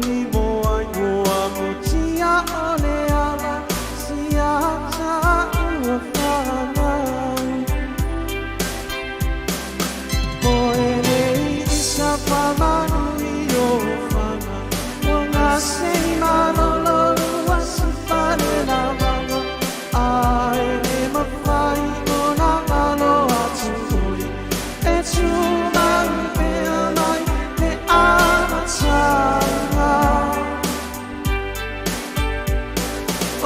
limo ai ua mutia o le ala sia ta ua whanau. Moe nei i sa whamanu i o whanga o ngā sei malolo ua si whare la manga ai le mawhai o nā ngalo atu oi e tū mau pea mai le amatanga.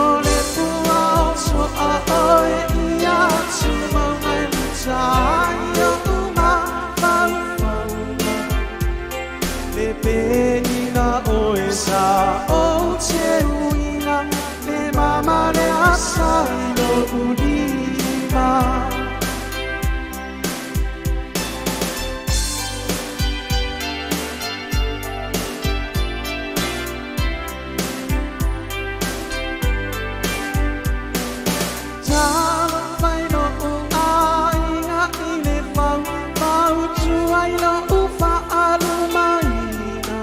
O le pua o toa oe i atu mau mai mutai o uma whauwhaunga. Le penina o e sa o te uina le mama le asa i lo ulima. Talo fai lo u aiga i le fau, fau tu ai lo u whaalu maina.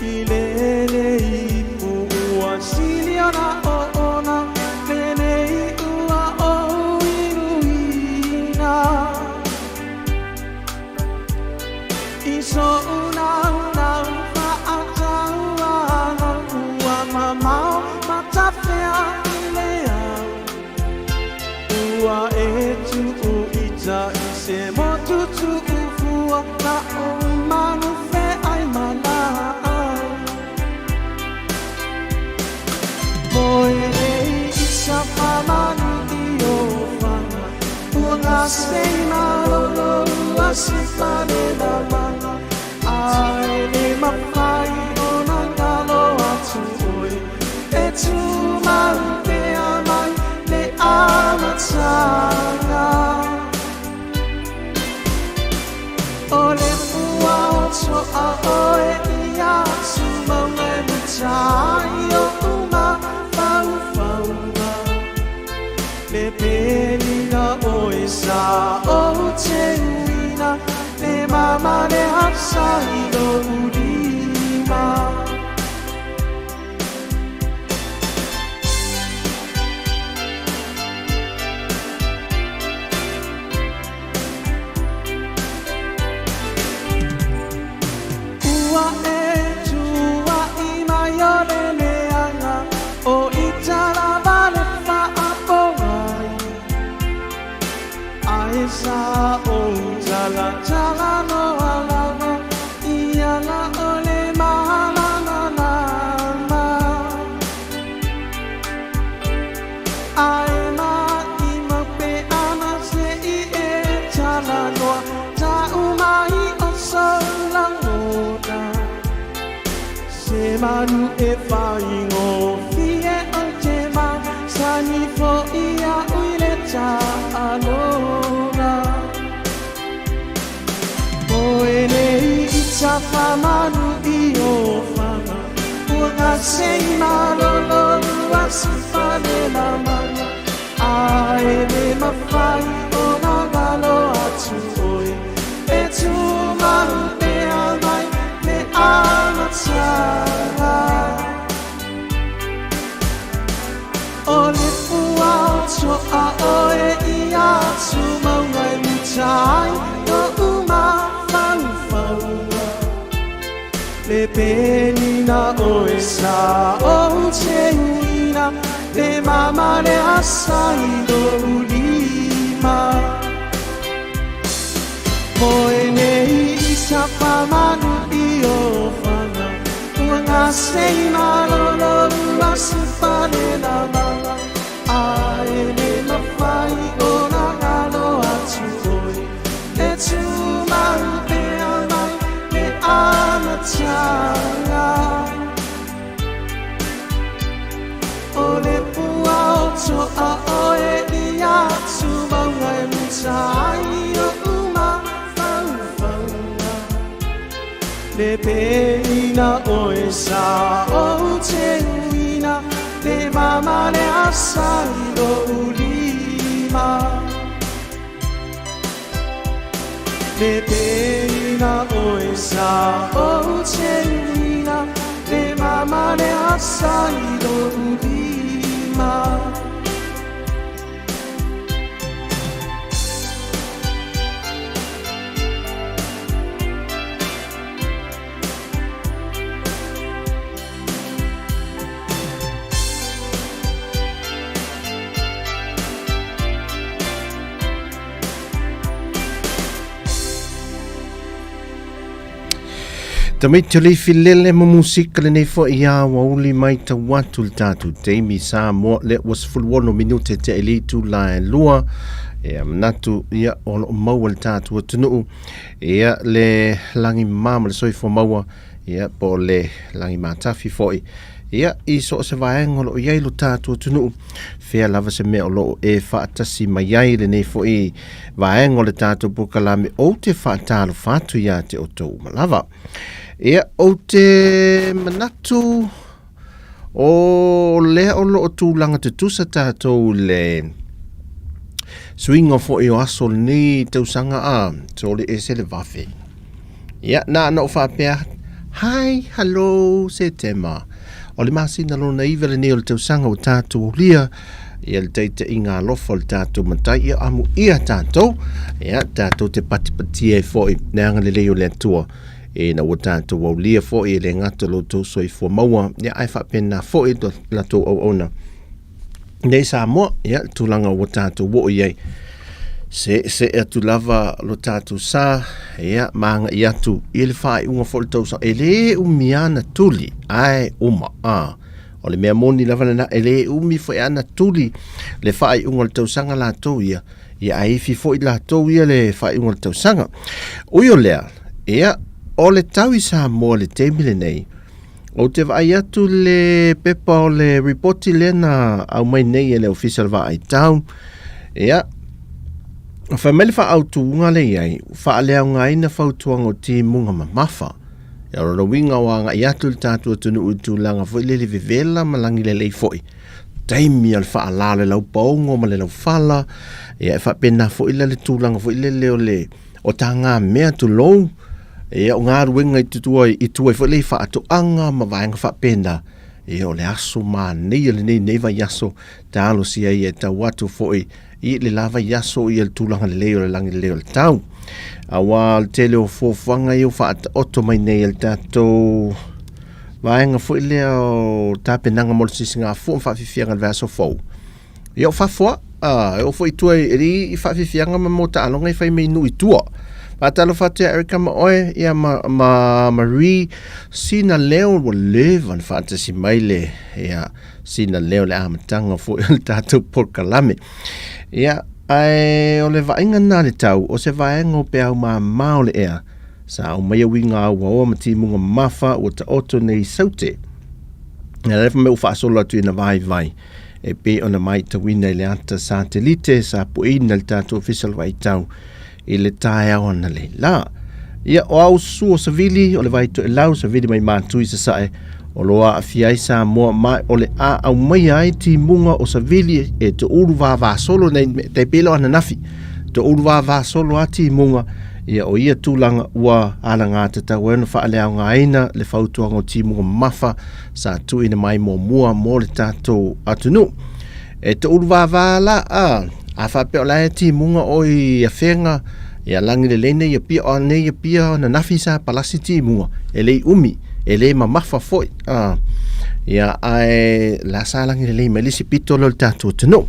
I lele i pua sili ona o ona, lele i ua o inuina. I so una una whaataua na ua mamao matawhea i le au. Ua e tuu ita i se motu tuu fua na o manu whe ai mana au. Moe nei i sa whamanu i o whanga ua ngā sei malolo ua si whare la manga ai le mawhai o nā ngalo atu oi e tū mau pea mai le amatanga. O le pua o toa oe i atu mau ngai mutai o uma whauwhaunga. Le penina o e sa o te uina le mama le hasa i lo ulima. Ua e tua i mai o le leanga o i tala le whaapongai. Ai sa o tala tala no alava i ala o le mahalana nama. Ai ma i maupe ana se i e tala noa ta umai o saulangona. Se manu e whaingo fie o te ma sani fo ia ui le ta aloga. Moe nei i ta whamanu i o whanga ua ngā sei malolo ua si whare la manga ai le mawhai o ngā ngalo atu oi e tū mau pea mai le amatanga. O le pua o toa oe i atu mau ngai mutai o uma whauwhaunga. Le penina o e sa o te uina le mama le asa i lo ulima. Moe nei i sa whamanu i o whanga ua ngā sei malolo ua si whare la manga ai le mawhai o nā ngalo atu oi e tū mau pea mai le amatanga. O le pua o toa oe i atu mau ngai mutai o uma whauwhaunga. Le penina o e sa o te uina le mama le asa i lo ulima. Le penina o e sa o te uina sa i lou lima. Tamaiti o le filele ma musika lenei foi ia ua uli mai tau atu le tatou taimi Samoa lea ua 16 minute te i le itula e 2. Ia manatu ia o lo o maua le tatou atunuu ia le lagi mama ma le soifua maua ia po o le lagi matafi foi ia i so o se vaega o lo o i ai lo tatou atunuu fea lava se mea o lo o e faatasi mai ai lenei foi vaega o le tatou polokalame ou te faatalofa atu ia te outou uma lava. Ia, ou te manatu o lea o lo o tulaga tutusa tatou i le suiga foi o aso o lenei tausaga a, so le ese le vave. Ia, na ona ou faapea, Hi, hello, Setema. O le masina lona iva lenei o le tausaga ua tatou aulia, ia le taitaiga alofa o le tatou matai, ia amuia tatou, ia tatou te patipatia ai foi le agalelei o le Atua. Ina ua tatou aulia foi e le gata lo outou soifua maua, ia ae faapena foi lo latou auauna. Nei Samoa, ia, le tulaga ua tatou oo i ai, se see atu lava lo tatou sa, ia, ma agai atu i le faaiuga foi o le tausaga. E le umi lava ona tuli, ae uma, a. O le mea moni lava lena, e le umi foi lava ona tuli le faaiuga o le tausaga latou ia, ia ae ifi foi latou ia le faaiuga o le tausaga. Ui o lea, ia, o le tau i Samoa i le taimi lenei, Ou te vaai atu i le pepa o le ripoti lea na aumai nei e le Ofisa o le Vaai Tau. Ia, fai mai le faaautuga lea i ai, faaleaogaina fautuaga o timuga mamafa. Ia, o lona uiga ua agai atu le tatou atunuu i tulaga foi lele vevela ma lagilelei foi. Taimi o le faalā o le laupaogo ma le laufala, ia e faapena foi la le tulaga foi lele o le o tagamea tulou, ia o galuega i tua i tua foi lea i faatoaga ma vaega faapena, ia o le aso manaia lenei nei vaiaso talosia ia e tau atu foi i le la vaiaso ia le tulaga lelei o le lagi lelei o le tau. Aua o le tele o fuafuaga ia ua faataoto mai nei e le tatou vaega foi lea o tapenaga mo le sisigafua ma faafiafiaga i le vaiaso fou. Ia o fafo a, a, e oo foi i tua i, i faafiafiaga ma mo taaloga i fai mai i nuu i tua. Faatalofa atu ia Erica ma oe, ia ma, ma Marie, sina leo ua leva na faatasi mai le, ia, sina leo le amataga foi o le tatou polokalame. Ia, ae o le vaaiga na le tau, o se vaega o peau māmā o le ea, sa aumaia uiga auaoa ma timuga mamafa ua taoto nei i Saute. Ia, lea fai mai ua faasolo atu ina vaivai. e pei ona matauina i le ata satelite sa pueina le tatou Ofisa o le Vaitau i le taeao analeila. Ia, o au susu o Savili, o le vai toelau, Savili mai Matui Sasae, o lo o aafia ai Samoa ma o le a aumaia ai timuga o Savili e toulu vavasolo nei, tai pei la o ananafi, toulu vavasolo a timuga, ia o ia tulaga ua alagatatau ai ona faaleaogaina le fautuaga o timuga mamafa sa tuuina mai muamua mo le tatou atunuu. E toulu vava la a, a faapea o la e timuga o i afega, ia lagi lelei nei Apia, o nei Apia ananafi sa palasi timuga, e le i umi, e le mamafa foi. A, ia, ae la sa lagi lelei mai le isi pito lea o le tatou atunuu.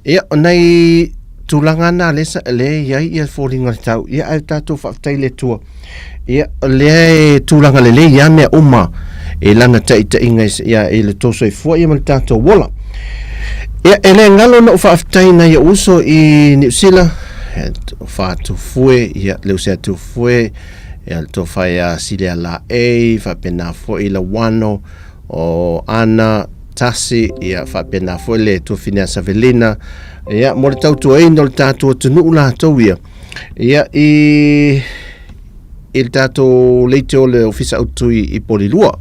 Ia, o nai tulaga na le, le i ai ia foliga o le tau, ia ae tatou faafetai i le Atua. Ia, o lea e tulaga lelei lava mea uma i lana taitaiga ia, i le tou soifua ia ma le tatou ola. Ia, e le galo na ou faafetai i nai ou uso i Niu Sila, Faatufue, ia, Leusi Atufue, ia, le tofa ia Silia Laei, faapena foi Lauano, o Ana Tasi, ia faapena foi le tuafine a Savelina, ia mo le tautuaina o le tatou atunuu latou ia, ia i i le tatou leite o le Ofisa Autu i Polilua.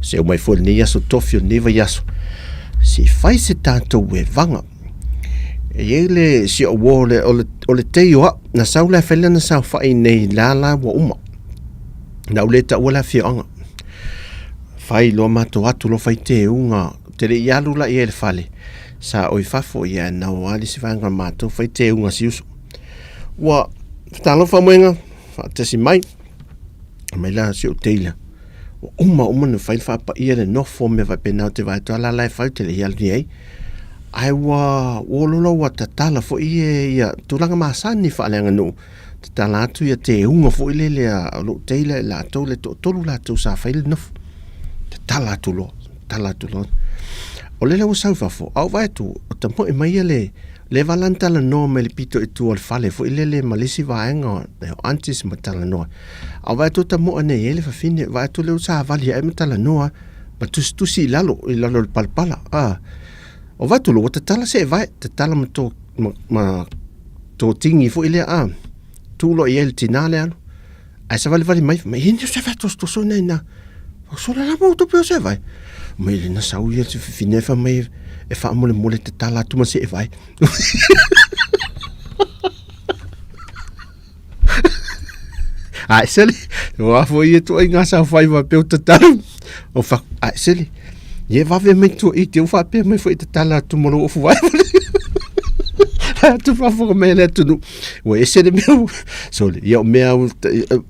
Se umai foi lenei aso tofi o lenei vaiaso, se i fai se tatou evaga. E i ai le si ou uo o le, o le, o le tei o au, na sau la e fai lana saofai nei la la ua uma. Na ou le taua le afioaga. Fai loa matou atu loa fai teuga, ou te le i alu la i ai i le fale, sa o i fafo ia e nau lava le isi vaega o matou fai teuga a si uso. Ua talofa moega, faatasi mai, mai la si ou teila. Ua uma uma na fai le faapaia le nofo mea faapena ou te vaai atu lava la e fai ou te le i alu i ai. Ae ua ua ua tatala foi ia, ia tulaga masani faaleaganuu tatala atu ia teuga foi lele a lou teila i latou le toatolu latou sa fai le nofo. Tatala atu loa, tatala atu loa. O lele ua sau i fafo, a ou vaai atu, o tamoe mai ia le, le vala na talanoa mai le pito i tua o le fale foi lele ma le isi vaega o aunties ma talanoa. A ou vaai atu o tamoe nei e i ai le fafine, vaai atu lea ua savali ae ma talanoa ma tusitusi i lalo, i lalo o le palapala. Ah, o vaai atu loa ua tatala seevae, tatala ma to, ma, ma totigi foi lea a tuu loa i ai le tinā lea alu ae savalivali mai fai mai e se fai tosotoso ina ina sola la mo tupe o se vai mai le na sau ia se fifine fa mai e faamolemole tatala atu ma seevae. Ai sele, o foi ia ituaiga saofai faapea o tatala o fa ai sele. Ia vave mai tua i te u faapea mai foi tatala atu ma lou ofu vae. Atu faafofoga mai le atunuu. Ua ese le mea sole. Ia o mea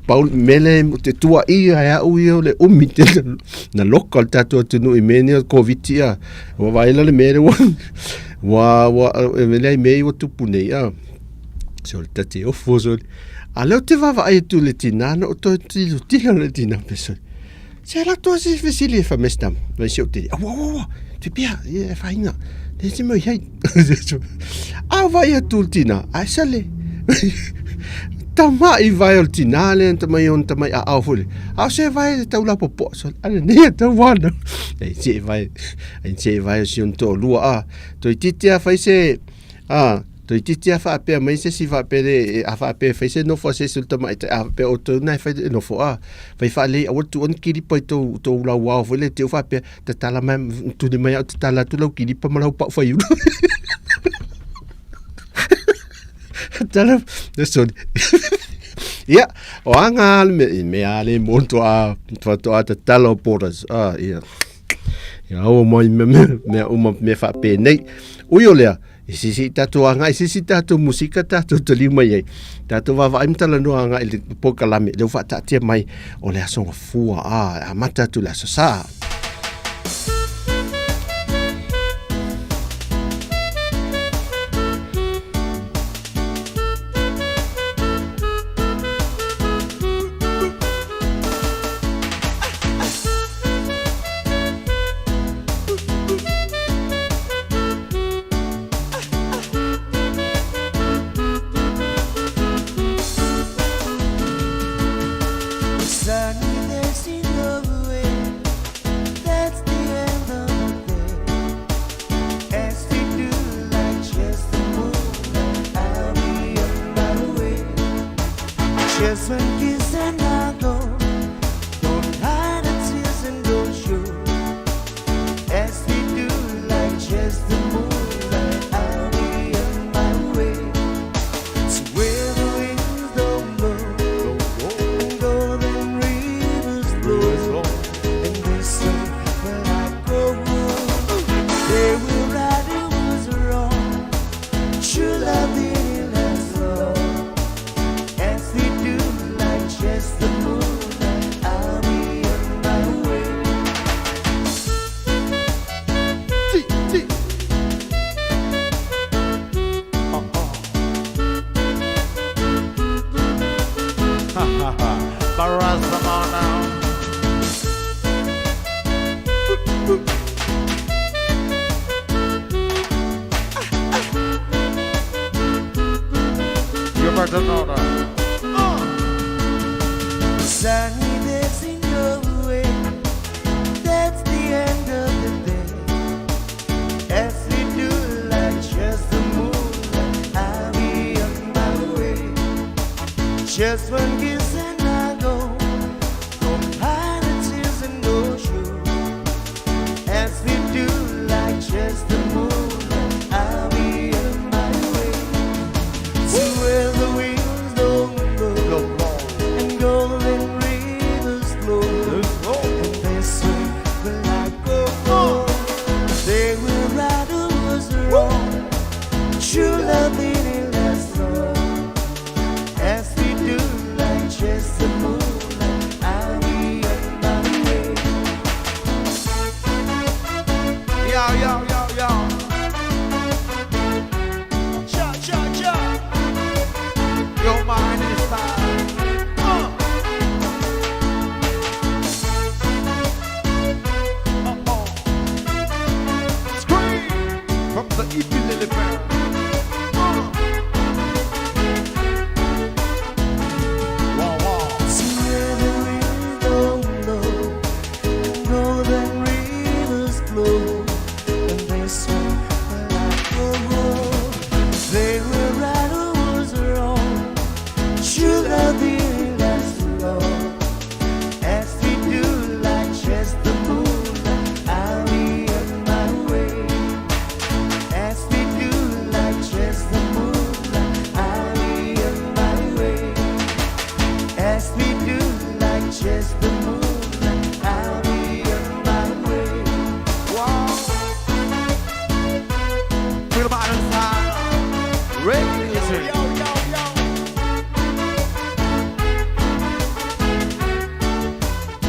pau mea le te tuuaia e au ia o le umi tele na loka o le tatou atunuu i mea nei o le Koviti ia. Ua vaai la le mea lea ua ua ua e leai mea ia ua tupu nei a. Sole ta te ofo sole. A lea ou te vaavaai atu i le tinā na ou toe tilotilo le tinā pe sole. Se ala atu se fesili e fai mai si tama, mai si ou tele. Aua, aua, aua, te pia, e whainga. Le se mai hei. A vai atu le tinā, ai sale. Tama'i vai o le tinā lea na tamai ona tamai aao foi le. A o se vai le tau lapopoa sole. A lenei e tau ana. Ei se vai, ei se vai o si ona toalua a. Toeitiiti a fai se, a, Toeitiiti lava faapea mai se isi faapea le, a faapea e fai se nofo a se isi o le tamaitai, a faapea o outou na e fai le nofo, a, fai faalelei aua le tuua ni kilipa i tou, tou lauao foi lea te i ua faapea, tatala mai, tuli mai au tatala atu lau kilipa ma lau pau faiulu. Tatala, sorry. Ia, o aga le mea, mea a le mo toa, toa tatala o borders. Ah, ia. Ia, aua mai mea, mea uma mea faapenei. Ui o lea, I se isi tatou agai, se isi tatou musika tatou taliu mai ai. Tatou vaavaai ma talanoa agai i le polokalame lea ua faataatia mai o le Aso Gafua, a, e amata atu i le Aso Sa.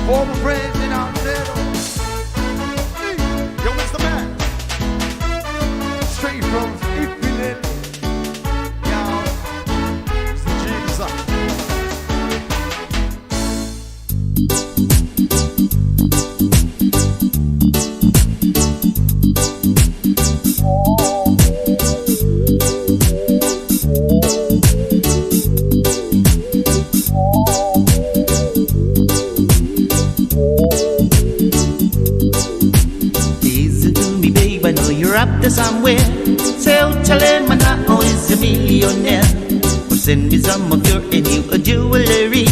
For my friends in Aotearoa. Hey, yo, Mr. Man. Straight from Ifilele. Yo, it's the Jesus. Listen to me, babe, I know you're up there somewhere. Tell, tell him I now is a millionaire. Or send me some of your new jewelry.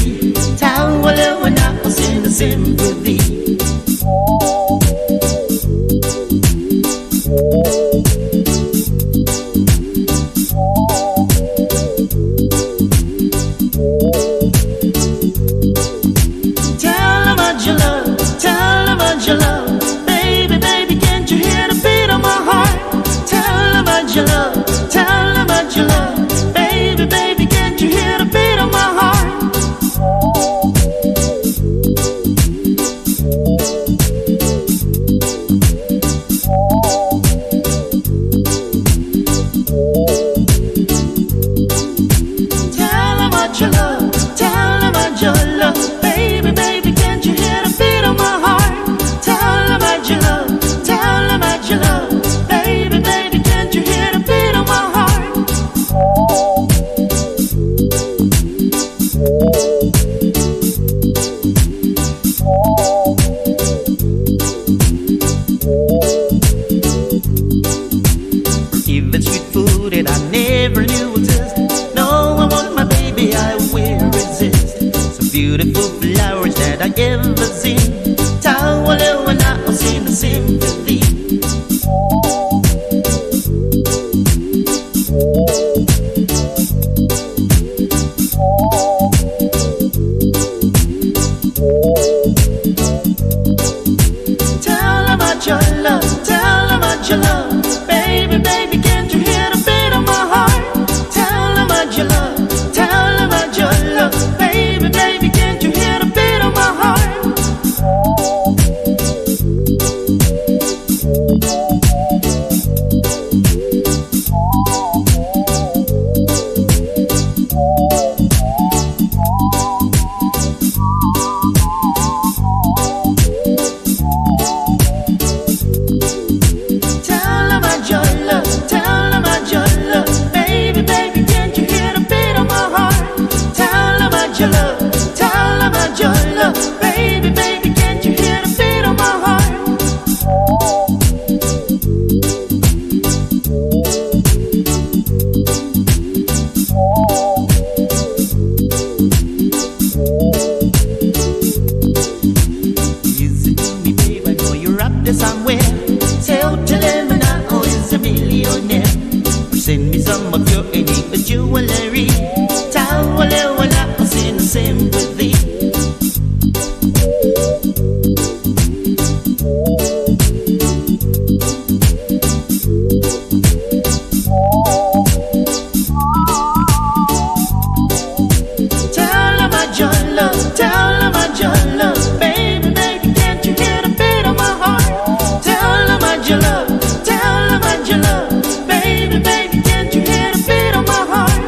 Tell now send a sympathy. Tell about your love, tell about your love. Baby, baby, can't you hear the beat of my heart? Tell about your love, tell about your love. Baby, baby, can't you hear the beat of my heart? Tell about your love, tell about your love. Baby, baby, can't you hear the beat of my heart? Tell about your love, tell about your love. Baby, baby, can't you hear the beat of my heart? Even sweet food that I never knew exist. No, I want my baby, I will resist. Some beautiful flowers that I ever seen. Tawala when I seen the sympathy. Tell about your love, tell about your love. Baby, baby, can't you hear the beat of my heart? Tell about your love, tell about your love. Baby, baby, can't you hear the beat of my heart? Tell about your love, tell about your love. Baby, baby, can't you hear the beat of my heart? Tell about your love, tell about your love. Baby, baby, can't you hear the beat of my heart? Listen to me, babe, I know you're up there somewhere. Tell, tell him and I is a millionaire. Or send me some of your new jewelry. Tawala wala send sympathy. Tell about your love, tell about your love. Baby, baby, can't you hear the beat of my heart? Tell about your love, tell about your love. Baby, baby, can't you hear the beat of my heart?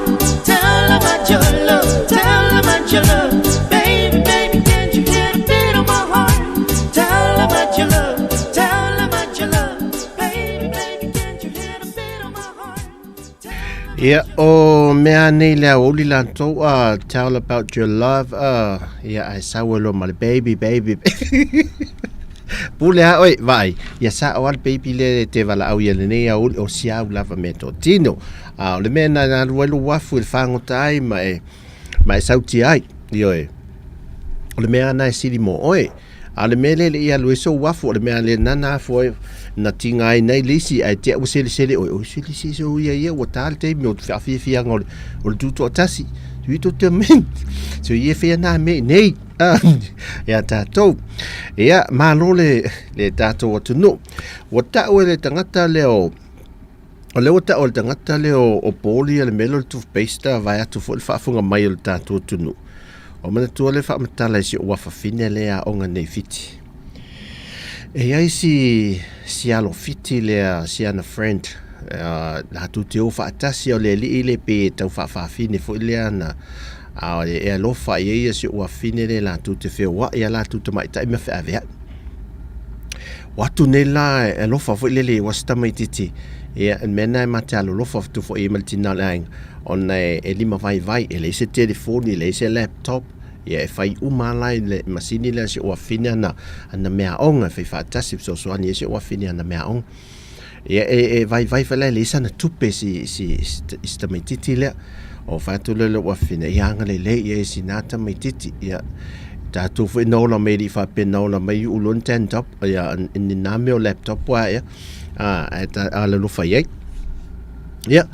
Tell about your love, tell about your love. Baby, baby, can't you hear the beat of my heart? Tell about your love, tell about your love. Baby, baby, can't you hear the beat of my heart? Ia, o mea nei le aoauli latou a tell about your love a ia ae sau ai loa ma le baby baby pule a oe vaai ia sao a le baby lea e te valaau ia lenei aoauli o siau lava mea totino a o le mea na na alu ai lou afu i le fagota ai ma e ma e sautia ai ioe o le mea na e sili mo oe. A o le mea lea e le i alu ai sou afu, o le mea lea nana afu ai, na tiga ai nei le isi, ae tea ua selesele oe, oi selese sou ia ia, ua tā le taimi o te whaafiafianga o le, o le tūtoatasi. Tui tō te men. So ia whea nā me nei. Ah, ia tātou. Ia, mālo le, le tātou atu no. Ua tau e le tangata leo, O lea ua tau o le tagata lea o Poli a le mea lea o le toothpaste a vae atu foi le faafofoga mai o le tatou atunuu. O manatua le faamatala i si ou afafine lea aoga nei Fiti. E i ai si, si alo Fiti lea, si ana friend, uh, latou te o faatasi o le alii le pe tau faafafine foi lea na a e alofa i ai ia si ou afafine lea latou te feoai a latou tamaitai ma feaveai. O atu nei la e alofa foi lele ua se tamaitiiti ia le mea lena e ma te alolofa atu foi i ai ma le tina o le aiga ona e lima vaivai e leai se telefoni e leai se laptop ia e fai uma lava la i le masini lea a si ou afafine ana ana meaaoga e fai faatasi e fesoasoani ai si ou afafine i ana meaaoga. Ia e e vaivai foi la e leai sana tupe si si i si tamaitiiti lea. O fai atu lea i lou afafine, ia agalelei i ai e sina tamaitiiti. Ia tatou foi na ola mai e le i faapea na ola mai iu loa ni tantop, ia ni na mea o laptop ua ae a, ae ta alolofa i ai. Ia,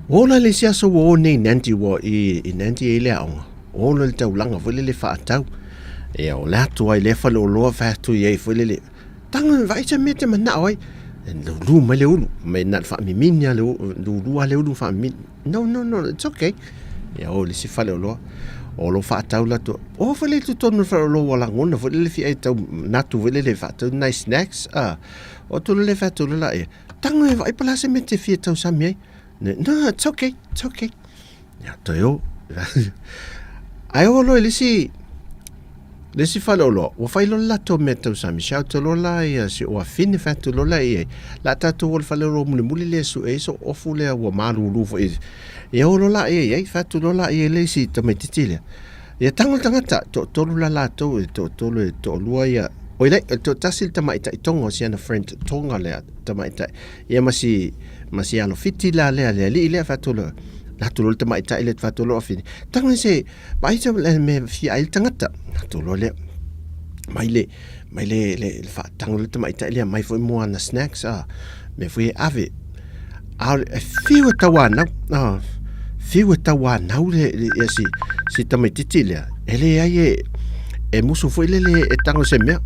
ua ola le isi aso ua o nei Nandi ua i, i Nandi e i le aoga. Ua ola le taulaga foi lele faatau. Ia, o le atu ai lea faleoloa fai atu i ai foi lele, Tago e vaai se mea e te manao ai. E lulu mai le ulu, mai na o le faamimini lava le ulu, lulu lava le ulu ma faamimini. No, no, no, it's okay. Ia o le isi faleoloa, o lo faatau latou. O foi le i totonu o le faleoloa ua lagona foi lele fia e tau manatu foi lele e faatau ni nai snacks. Ah, o atu lele fai atu loa laia, tago e vaai po o le a se mea e te fia tausami ai. No, it's okay, it's okay. Ia, toe o. Ae oo loa i le isi, le isi faleoloa, ua fai loa le latou mea tausami, shout loa la ia si ou afine fai atu loa la i ai, la tatou o i le faleoloa mulimuli lea e sue ai so ofu lea ua malulu foi. Ia oo loa la i ai, fai atu loa la i ai le isi tamaitiiti lea. Ia tago le tagata, toatolu la latou, e toatolu e toalua ia, oi lai, e toatasi le tamaitai Tonga o si ana friend Tonga lea, tamaitai. Ia ma si, ma si alo Fiti la lea, le alii lea fai atu loa, atu loa le tamaitai lea fai atu loa afine, tago se, vaai se le mea fia ai le tagata. Atu loa lea, mai le, mai le, le, le faatago le tamaitai lea, mai foi mo ana snacks, a, mea foi e ave. A e fiu e tauanau, a, fiu e tauanau le, le, ia si, si tamaitiiti lea, e leai e, e musu foi lele e tago se mea.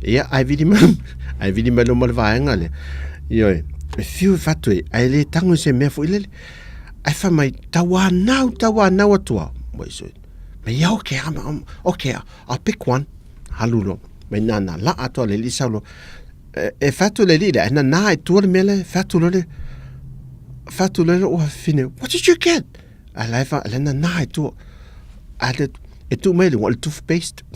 Ia, ae vili mai, ae vili mai loa ma le vaega lea. Ioe, e fiu e fatu e, ae le tago i se mea foi lele. Ae fai mai, tauanau, tauanau atu au. Wai so, mai ia, okay, I'm, I'm, okay, I'll pick one. Alu loa, mai nānā, laa atu a le alii sau loa. E, e fai atu le alii lea, e nanā i tua le mea lea, fai atu loa le, fai atu loa le ua fine, what did you get? A la e fa, la nanā i tua. A le, e tuu mai le luga o le toothpaste.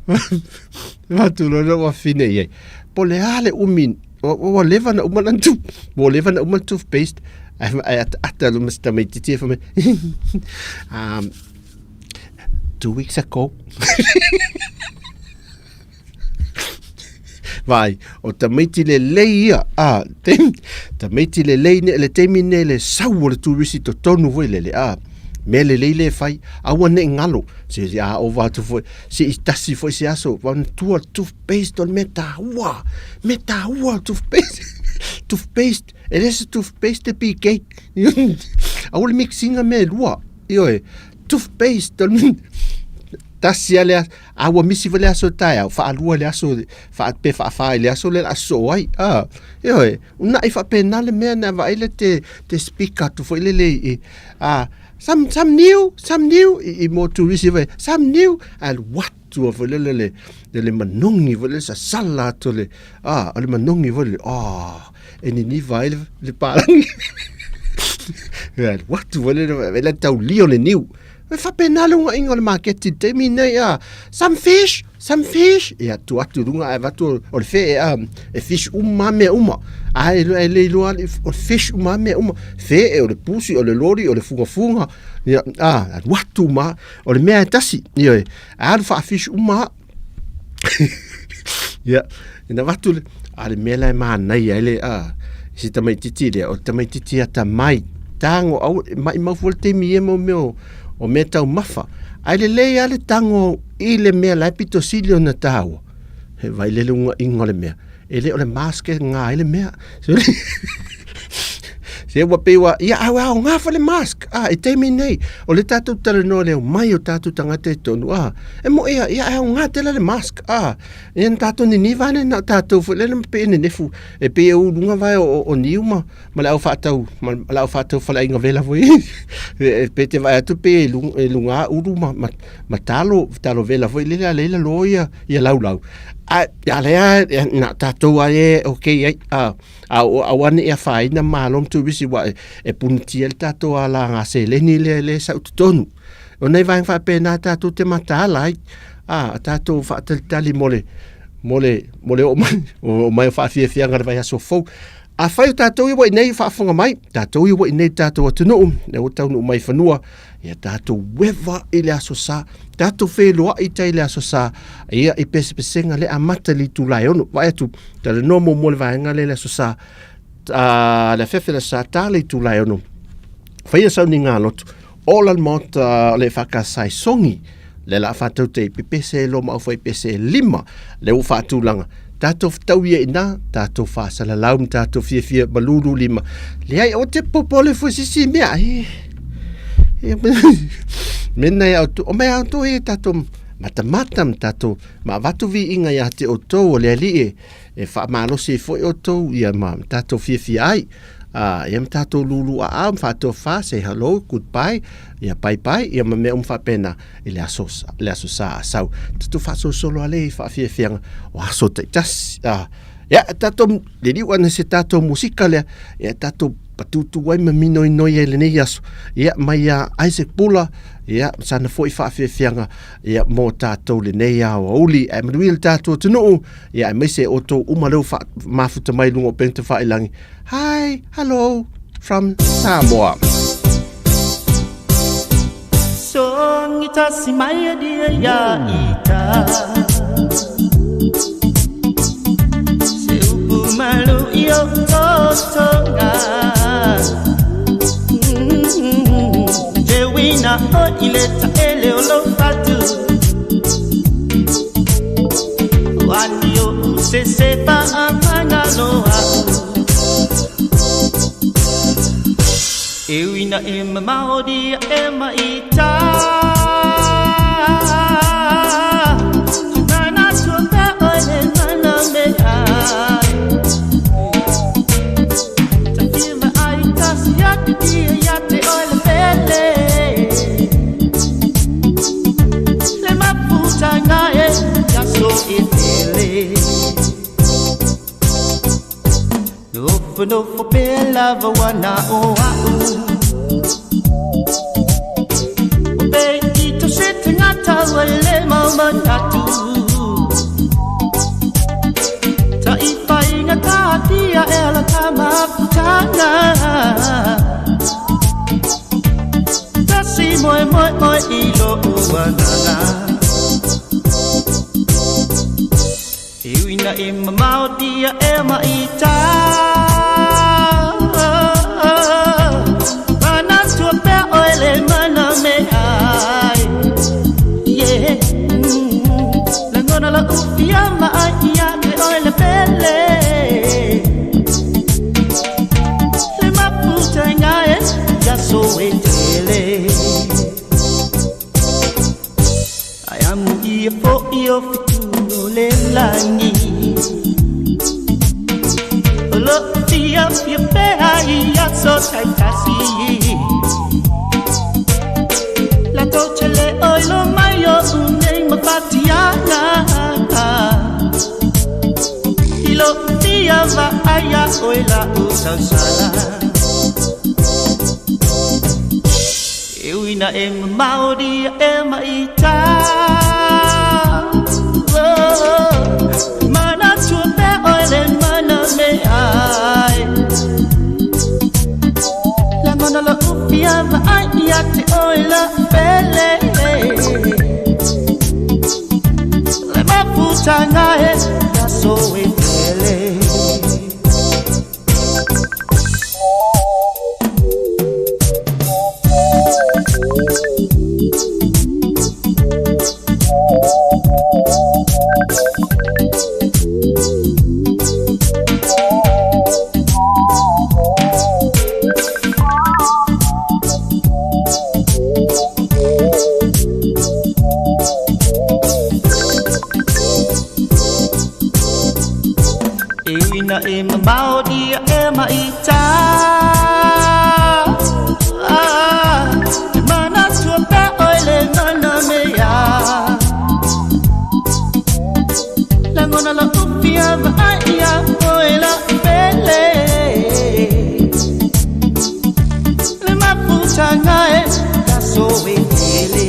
Fai atu loa le wafine i ai. Po le a le umi, ua leva na uma lana tooth, ua leva na uma le toothpaste. Ae ae ataata loa ma si tamaitiiti e fai mai, um, 2 weeks ago. Vaai, o tamaiti lelei ia, a, te, tamaiti lelei ne, le taimi nei le sau o le turisi totonu foi lele, a, mea lelei le fai, aua ne i galo, se se a ova atu foi, se i tasi foi se aso, manatua le toothpaste o le mea taua, mea taua le toothpaste, toothpaste, e le se toothpaste e PK, aua le mix ina mea e lua, ioe, toothpaste o le tasi lava le aso, a ua misi foi le aso taeao, faalua le aso, faa, pe faafā i le aso lea o le a sosoo ai. A, ioe, unaʻi faapena le mea na vaai le te, te speak atu foi lele i, a, some, some new, some new, i, i mo turisi foi, some new, ae alu atu foi lele le, le, le manogi foi lele sasala atu le, a, o le manogi foi lele, a, e niniva ai le, le palagi. Alu atu foi lele, le taulia o le niu. E faapena le ugaiga o le maketi i le taimi nei, a, some fish, some fish. Ia, tuu atu i luga ae avatu o le fe, a, e fish uma lava mea uma. Ae e le iloa lava o le fish uma lava mea uma. Fe, o le pusi, o le loli, o le fugafuga, ia, a, alu atu uma lava. O le mea e tasi, ioe, alu faa-fish uma lava. Ia, ina avatu le, a le mea la e manaia ai le, a, si tamaitiiti lea, o le tamaitiiti atamai, tago, aua, maimau fua le taimi i ia mau mea o, o mea taumafa. Ae lelei lava le tago i le mea la e pito sili ona taua, he vaai le ugaiga o le mea, e le o le mask e gā ai le mea. Se ua pei ua, ia au ao ngā whale mask, a, i taimi nei, o le tātou talanoa leo mai o tātou tangata i tonu, a, e mo ia, ia ao ngā tela le mask, a, ia na tātou ni niva ane na tātou fo, lele ma pe ne nefu, e pe e ulunga vai o, o niu ma, ma le au whaatau, ma le au whaatau whala inga vela foi, e pe te vai atu pe e e lunga uru ma, ma, ma talo, talo vela foi, lele a leila lo ia, ia lau lau. A, ia lea, na tātou ai e, okay, ai, a, A o auaneʻi afaina malo ma turisi ua e punitia le tatou alaga seleni lea e le sau totonu. O nei vaega faapena tatou te mataala ai, a tatou faatalitali mo le mo le mo le oo mai o mai o faafiafiaga le vaiaso fou. Afai o tatou ia ua iinei faafofoga mai, tatou ia ua iinei i le tatou atunuu, lea ua taunuu mai i fanua, ia tatou ueva i le Aso Sa, tatou feiloai i tai i le Aso Sa, ia i pesepesega le amata i le itula e 6. Vaai atu, talanoa muamua le vaega lea i le Aso Sa, le afiafi o le Aso Sa, ta le itula e 6. Faia sauniga lotu, ola le maota o le EFKS i Sogi, le la faataute i pepese e loma au fai pese e lima, le ua faatulaga. Tatou fetau ia ina, tatou faasalalau ma tatou fiafia ma lulu lima. Leai, o te popole foi sisi mea. E, e, mena e au tu, o mea au tu e tatou matamata ma tatou ma avatu viiga ia te outou o le Alii e, e faamalosi ai foi outou ia ma tatou fiafia ai. Ia ma tatou lulu aao ma faatofa, say hello, goodbye, ia bye bye, ia ma mea uma faapena i le aso, le aso sa a sau. Tatou faasolosolo lea i faafiafiaga o aso taitasi. Ia, tatou liliu ana se tatou musika lea, ia tatou patūtū ai ma minoinoi ai lenei aso. Ia, mai ia Isaac Bula, ia, sana foi faafiafiaga, ia, mō tātou lenei aoauli. Ae manuia le tatou atunuu, ia, aemaise outou uma lea ua mafuta mai i luga o upega tafailagi. Hi, hello from Samoa. Songi tasi mai dia ya ita Se upu malu i o otonga Te wina o i le taele o lo fatu Wani o se se pa amanga loa E uina e mamao dia e maita Mana tua pea oi le mana me ai Ta whima ai tasi atu dia ia te oi le pele Le maputanga e ia so e tele Nofonofo pea lava ua na o a'u O pe i to se tangata ua le mau manatu Ta i whainga tātia e la ta maputanga Ta si moe moe oe i lo uanana E uina e mamao dia e maita Mana tua pea oe le mana me ai Yeah Langona la ufia ma ai ia te oe le pele Le maputa e ia so e tele Ai amu ia fo i o fitu o le langi O lo fia fia pea i aso taitasi La toche le oi lo mai o unei mapatiana I lo fia va aia oi la utausala E uina e mamao dia e maita Oh, mana tua pea oe le mana me ai Langona la upia va ai ia te oe la pele Le maputanga e ia so e tele Ia e mamao dia e maita. Mana tua pe oi le ngana mea. Langona la upia va ia oi la pele. Le mafutanga e kaso e tele.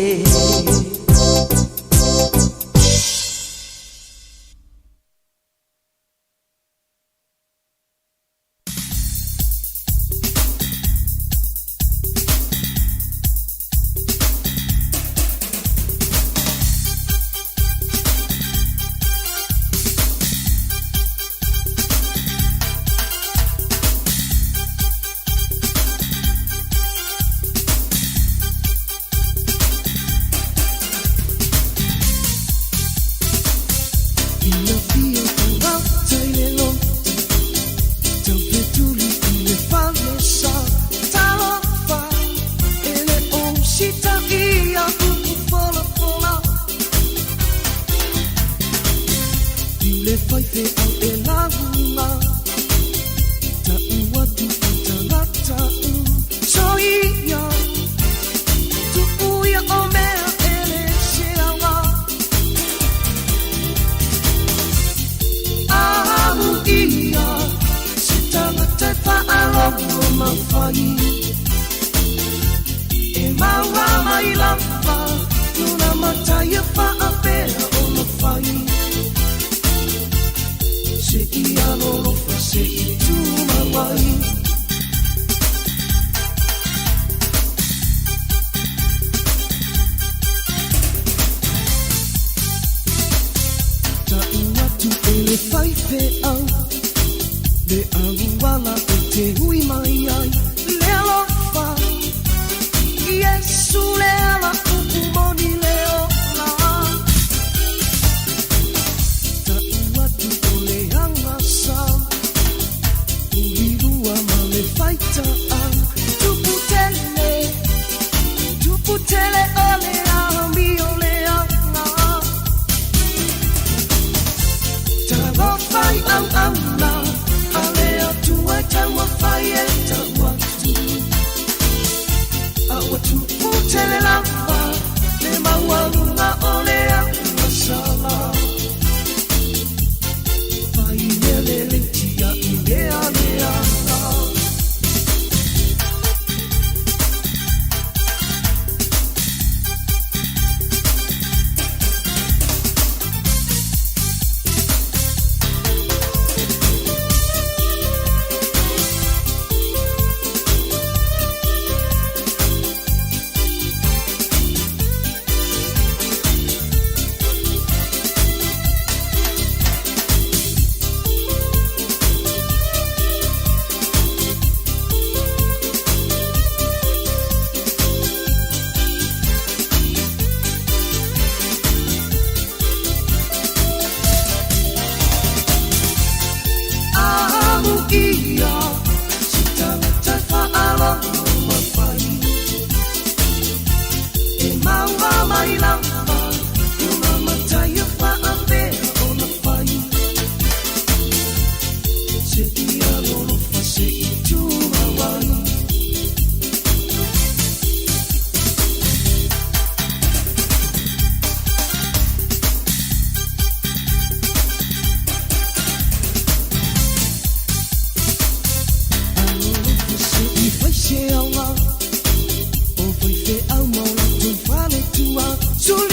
So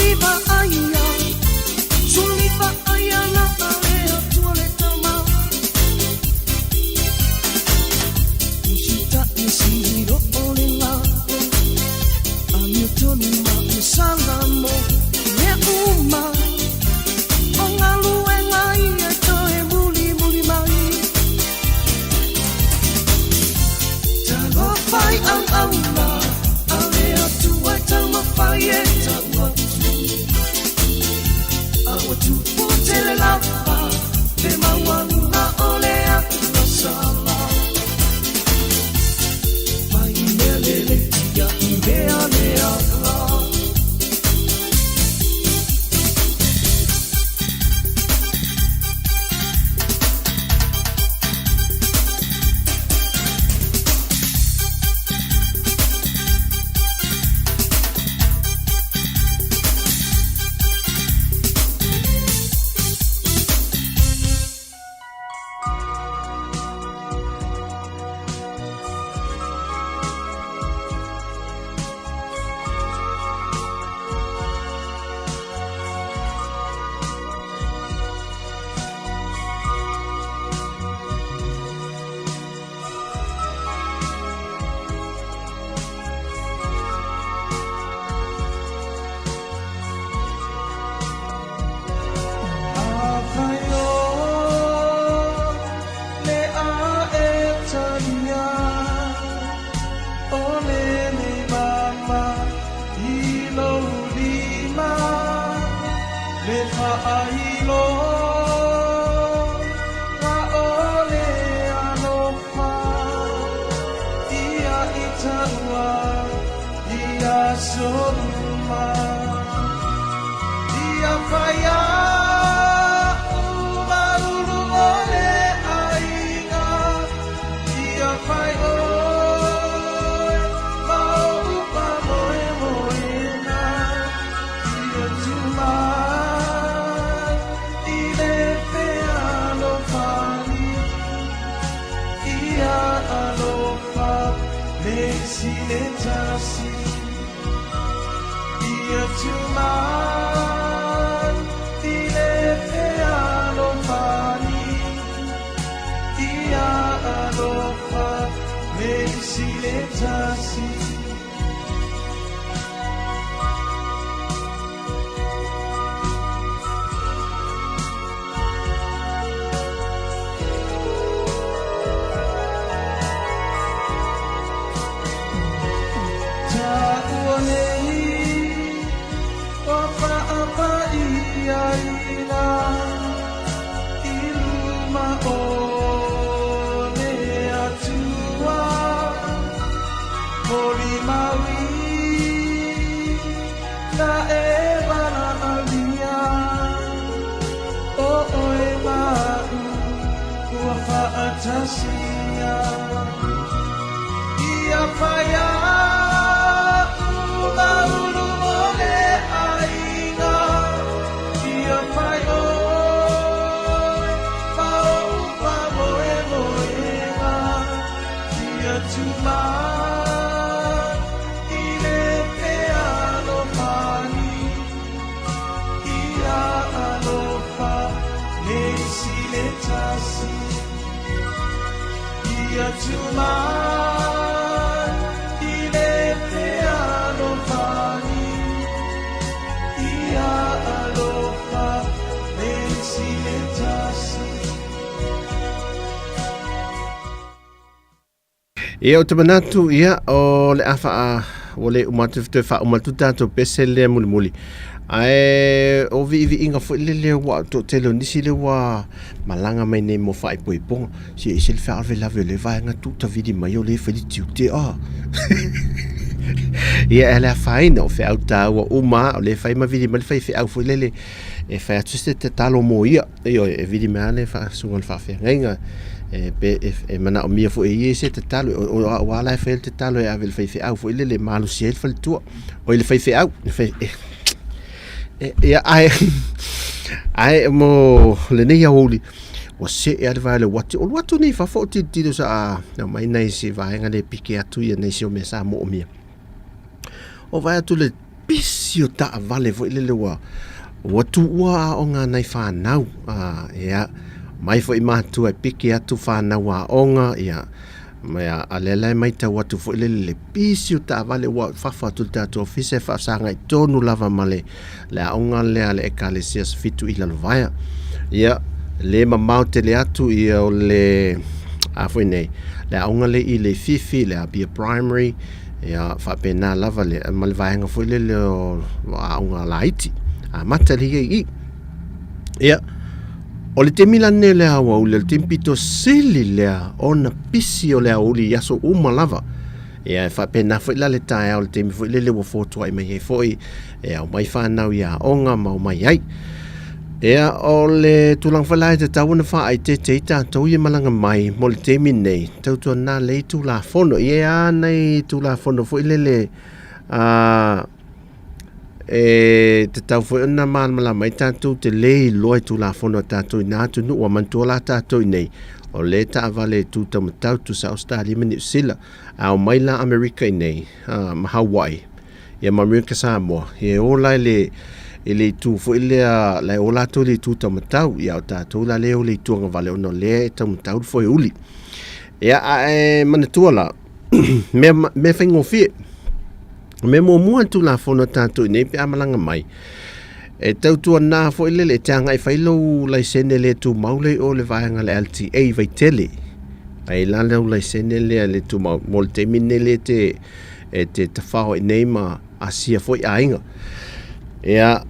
Le faailoga o le alofa ia i taua i aso uma. Ia fai a'u ma ulu o le aiga, ia fai ʻoe ma oʻu faamoemoega, ia tu mai i le fealofani, ia alofa le isi le tasi. Ia tu mai i le fealofani, ia alofa le isi le tasi. Taua nei ua faapaia i luma o le Atua, molimau na e valaaulia, o ʻoe ma aʻu ua faatasia. Ia fai a'u ma ulu o le aiga, ia fai ʻoe ma oʻu faamoemoega, ia tu mai i le fealofani, ia alofa le isi le tasi. Ia tu mai i le fealofani, ia alofa le isi le tasi. Ia, ou te manatu, ia, o le a faa, ua le uma atu toe faauma atu tatou pese lea mulimuli. Ae o viiviiga foi lele ua toatele o nisi lea ua malaga mai nei mo faaipoipoga. Se ese le faalavelave o le vaega tuutavili mai o le fai le tiute a. Ia, e le afaina o feau taua uma o le fai ma vili mai le faifeau foi lele e fai atu se tatalo mo ia. Ioe, e vili mai lava le susuga i le faafeagaiga, e, pe, e, e manaomia foi e ia se tatalo, o, o au lava la e fai le tatalo e ave i le faifeau foi lele e malosi ai le faletua, oi le faifeau, le fai, e, e, ia, ae, ae mo lenei aoauli, ua see lava le vae o le uati, o alu atu nei i fafo o tilotilo sa aumai nai se vaega lea e pike atu ia nai se o mea sa moomia. O vaai atu le pisi o taavale foi lele ua ua tuua aoga a nai fanau a ia mai foi matua e piki atu fanau aoga ia ma a lea la e maitau atu foi lele le pisi o taavale ua fafo atu le tatou ofisa e faasagai tonu lava ma le le aoga lea a le Ekalesia Fitu i Lalovaea. Ia, le mamao tele atu ia o le a foi nei, le aoga le i Leififi, le Apia Primary, ia faapena lava le, ma le vaega foi lele o aoga laiti, amata le ia i i. Ia, o le taimi la lenei o le aoauli, o le taimi pito sili lea ona pisi o le aoauli i aso uma lava. Ia, e faapena foi la le taeao i le taimi foi lele ua fotuai mai ai foi e ao mai fanau i aoga ma omai ai. Ia, o le tulaga foi la e tatau ona faaeteete ai tatou ia malaga mai mo le taimi nei, tautuana lei Tulafono. Ia e a nai Tulafono foi lele a e tatau foi ona malamalama ai tatou te le iloa i Tulafono a tatou i na atunuu. Ua manatua la tatou i nei, o le taavale e tu taumatau tusa Ausetalia ma Niu Sila, a omai la Amerika i nei, ma Hawaii, ia ma Amerika Samoa, ia e o la i le, i le itu foi lea, la e o latou i le itu taumatau, ia o tatou la lea e o i le itu agavale ona o lea e taumatau le foeuli. Ia, a e manatua la, mea, mea faigofie. O mea muamua le Tulafono a tatou i nei pe a malaga mai, e tautuana foi lele e te agai fai lou laisene le tumau lea i o le vaega le LTA i Vaitele. Ai la lau laisene lea le tumau mo le taimi lenei lea te e te tafao i nei ma asia foi aiga. Ia,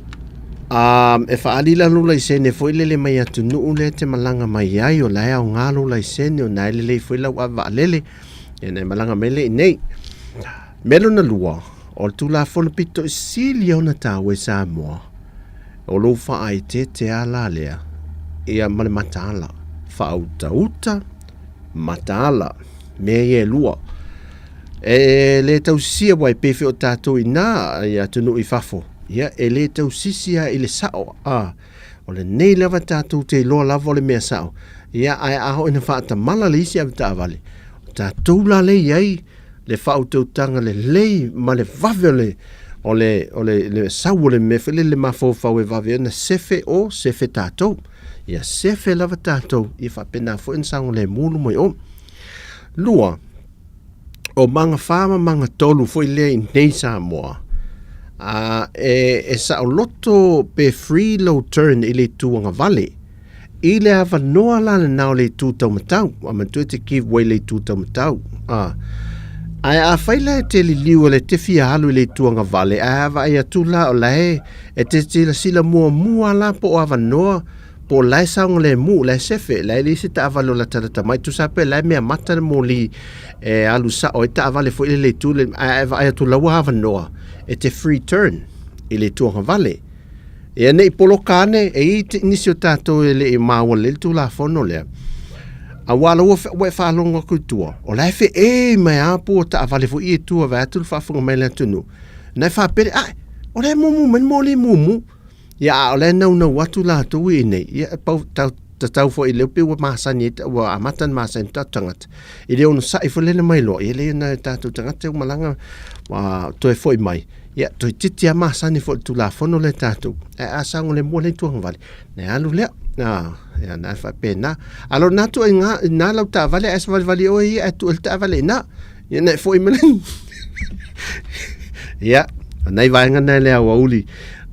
A e faaali la lou laisene foi lele mai atunuu lea e te malaga mai ai, o la e aoga lou laisene, o na e lelei foi lau ave vaalele, ia na e malaga mai lea i nei. Mea lona lua, o le Tulafono pito i sili ona taua i Samoa, o lou faaeteete a la lea, ia ma le mataala, faautauta, mataala, mea ia e lua. E le tausisia aua e pei foi o tatou i ina i atunuu i fafo, ia e le tausisi lava i le sao, a, o lenei lava tatou te iloa lava o le mea sao, ia ae a oo ina faatamala le isi avetaavale, o tatou la lea e i ai le faautautaga lelei ma le vave o le o le o le, le sau o le mea foi lele le mafaufau e vave ai ona sefe o sefe tatou. Ia sefe lava tatou, ia faapena foi ona saogalemu luma i o. Lua, o magafa ma magatolu foi lea i nei Samoa, a, e, e saoloto pe free lou turn i le itu agavale. I le avanoa la lena o le itu taumatau, a manatua e te give way le itu taumatau. A, ae afai la e te liliu e le te fia alu i le itu agavale, ae a vaai atu la o la e, e te silasila muamua la po o avanoa Po o la e saogalemu, la e sefe, la e leai se taavale o latalata mai, tusa pe la e mea mata le moli e alu sao ai taavale foi le le itu le, ae a vaai atu la ua avanoa e te free turn i le itu agavale. Ia ne i poloka ane, e i ai nisi o tatou e le i maua lelei le Tulafono lea, aua la ua, ua e faalogo atu i tua, o la e feei mai lava pua taavale foi ia i tua vaeatu le faafofoga mai a le atunuu, na e faapea, ae, o la e mumu mai le moli mumu. Ia, a o la e naunau atu latou i inei, ia, e pau, tau, tatau foi lea pei ua masani ai, ua amata ona masani tatou tagata, i le onosai foi lele mai loa, ia lea nai o tatou tagata ua malaga, ua toe foi mai, ia, toeitiiti lava masani foi i le Tulafono lea tatou, ae a saogalemu lea ituagavale, ona e alu lea, a, ia, na e faapena. A o lena ituaiga, ina lau taavale ae savalivali oe ia ae tuu ai le taavale i ina. Ia na e foi mai le... Ia, o nai vaega na le aoauli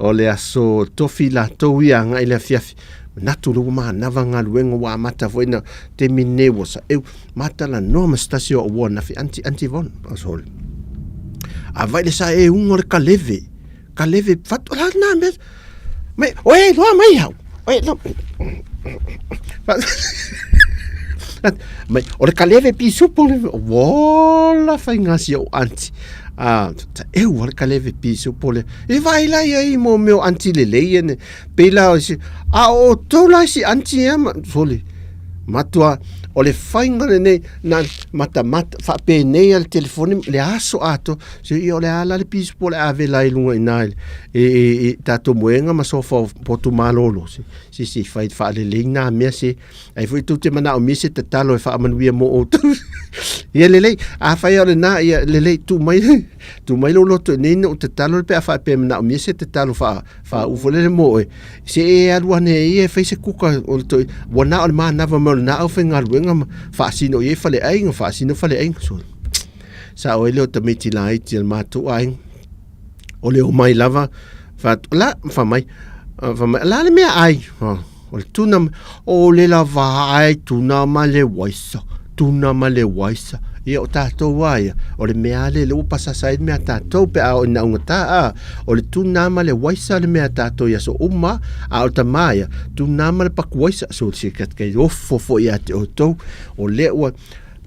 o le aso tofi latou ia agai le afiafi. Manatu le ua manava galuega ua amata foi na taimi nei ua saeu matalanoa ma se tasi o au uo ananafi anti anti von sorry. A vai le saeuga o le kaleve. Kaleve fatu la na me mai oe loa mai au. Oe no. Mai o le kaleve pisupo le wola faiga si ou anti. A ta eu o le kaleve pisupo le. E vai la ia i mo meo anti lelei ene. Pei la o si a o tou la si anti ia ma sole. Matua o le faiga lenei na matamata faapenei a le telefoni le aso atoa se ia o le a la le pisupo o le a vela ai luga i ina i, i, i, i tatou moega ma sofa o potu malolo se se se fai faalelei nā mea se ai foi tou te manaomia se tatalo e faamanuia mo outou ia lelei afai o lena ia lelei tuu mai tuu mai lou loto i nei na ou tatalo pe a faapea e manaomia se tatalo faa faauu foi lele mo oe se e alu ane ai e fai se kuka o le toi ua na o le manava mai o lena aufaigaluega ma faasino i ai faleaiga faasino faleaiga so sao ai lea o tamaiti laiti a le matou aiga o le omai lava fa la fa mai fa mai la le mea ai o le tuna o le lava ai tuna ma le waisa tuna ma le waisa ia o tatou a ia o le mea lea le ua pasasa ai le mea a tatou pe a oo ina augata a o le tuna ma le waisa le mea a tatou i aso uma a o le tama ia tuna ma le paku waisa so se kai ofo foi ia te outou o lea ua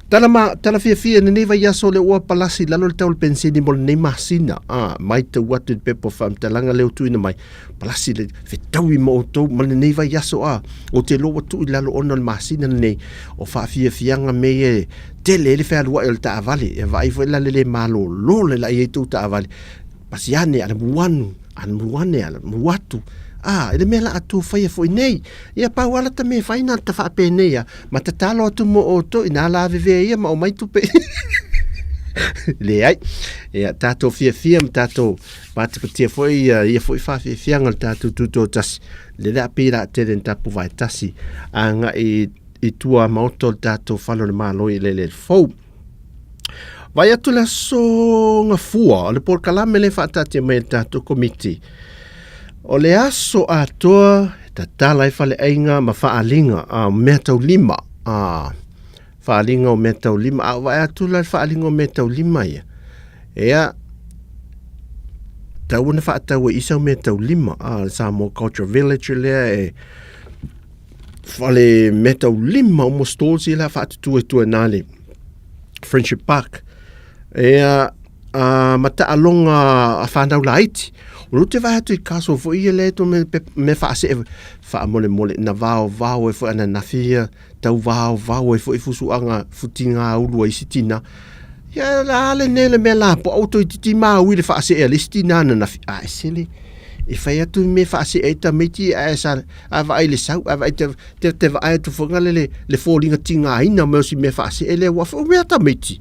Tala ma, tala fiafia i lenei vaiaso lea ua palasi i lalo le tau o le penisini mo lenei masina. A, maitau atu i le pepa o faamatalaga lea ua tuuina mai, palasi le fetaui ma outou ma lenei vaiaso a. Ou te iloa ua tuu i lalo ona o le masina lenei o faafiafiaga mea ia e tele ai le fealuai o le taavale. E vaai foi la le le malolo le la i ai tou taavale. Pasi ane, ala muanu, ala muane, ala muatu. A, e le mea la a tou faia foi nei. Ia pau lava lata mea e fai na ta faapenei a, ma tatalo atu mo outou ina lavevea ia ma omai tupe. Leai. Ia tatou fiafia ma tatou patipatia foi ia, ia foi faafiafiaga o le tatou tutoatasi. Le le a pei la tele na tapu vae tasi agai i tua maota o le tatou fale o le Malo i le fou. Vaai atu le aso Gafua, o le polokalame lea e faataatia mai e le tatou Komiti. O le aso atoa e tatala ai faleaiga ma faaaliga a meataulima, a faaaliga o meataulima. A ou vaai atu la i le faaaliga o meataulima ia, ia, tatau ona faatau ai i sau meataulima, a, le Samoa Culture Village lea e fale meataulima uma stalls ia la faatutu ai tua i ina le Friendship Park. Ia, a, ma taaloga a fanau laiti. O lea ou te vaai atu i castle foi ia lea e me, me faasee faamolemole na vaovao ai foi ananafi ia tau vaovao ai foi fusuaga futiga ulu a isi tina. Ia la lenei le mea lapoa ua toeitiiti maui le faasee a le isi tina ananafi. A e sele e fai atu le mea faasee ai tamaiti ae sa a vaai i le sau ae vaai te, te, te vaai atu foi le, le, le foliga tigaina mai o si mea faasee lea ua foi mea tamaiti.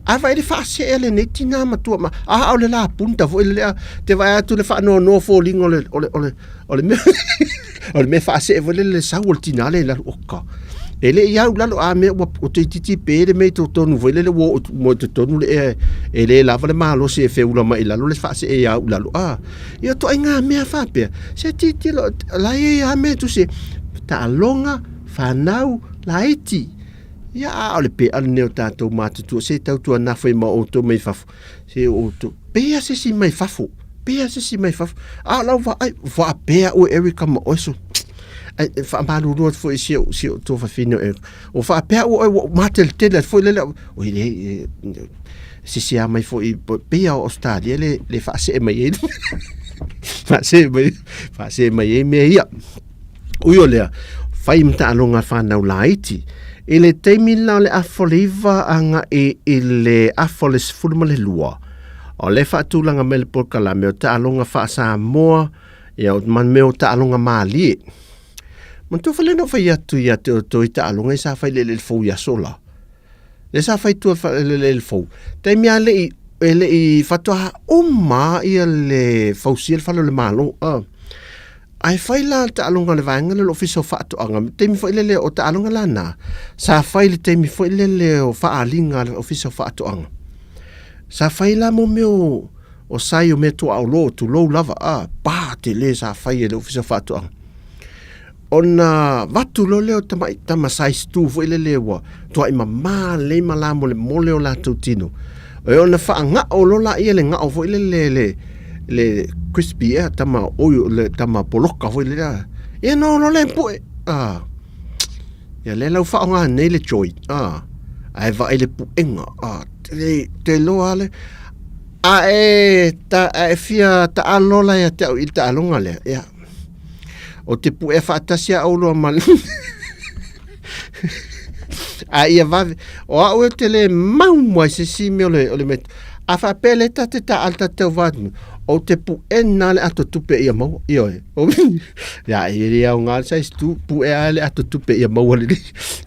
A vaai le faasee lenei tina matua ma a o le lapuni ta foi lea te vaai atu le faanoanoa foliga o le o le o le o le mea o le mea faasee foi lele le sau o le tina lea i lalo oka. E le i au i lalo a mea ua ua toeitiiti pe le mea i totonu foi lele ua oo mo i totonu le ea e le lava le malosi e feula mai i lalo le faasee i au i lalo a. Ia ituaiga mea faapea se tilotilo la e i ai lava mea e tusi taaloga fanau laiti. Ia a o le pea lenei o tatou matutua se tautuana foi ma outou mai fafo se outou pea se isi mai fafo pea se isi mai fafo a o lau vaai faapea oe Erica ma oe so ai e faamalulu atu foi i si ou si ou tuafafine o Erica o faapea ua oe ua mateletele atu foi lele oi le sisi a mai foi pei o Australia le le faasee mai ai faasee mai faasee mai ai mea ia. Ui o lea, fai ma taaloga fanau laiti. I le taimi la o le afa o le 9 agai i le afa o le 12, o le faatulaga mai le polokalame o taaloga faa-Samoa, ia, ma mea o taaloga malie. Manatua foi lea na ou fai atu ia te outou i taaloga ia sa fai i le eleele fou i aso la. Lea sa fai tua i le eleele fou. Taimi lava e le i, e le i faatoa uma ia le fausia le fale o le Malo. Ae fai la le taaloga a le vaega lea o le Ofisa o Faatoaga, le taimi foi lele o taaloga la na, sa fai i le taimi foi lele o faaaliga a le Ofisa o Faatoaga. Sa fai la mo mea o, o sai o mea tuaolo, tulou lava, a, pa tele sa fai e le Ofisa o Faatoaga. Ona vatu loa lea o tamai tama size 2 foi lele ua tuai mamā lelei ma lamolemole o latou tino. E ona faagao loa laia le gao foi lele le le crispy ea tama oi le tama poloka foi lele a. Ia no loa le pue. Ah. Ia lea lau faaaoga nei le joy. Ah. Ae vaai le puega. Ah, te, te loa le a e ta a e fia taalo la ia te au i le taaloga lea. Ia. O te puea faatasi a oulua ma A ia vave, o au e te le mau mai se isi mea o le, o le mea. A faapea le ta te taalo ta te tauva atu, o te puena le ato tupe ia maua. Ioe. Ia, e le aoga le size tu, puea le ato tupe ia maua lelei.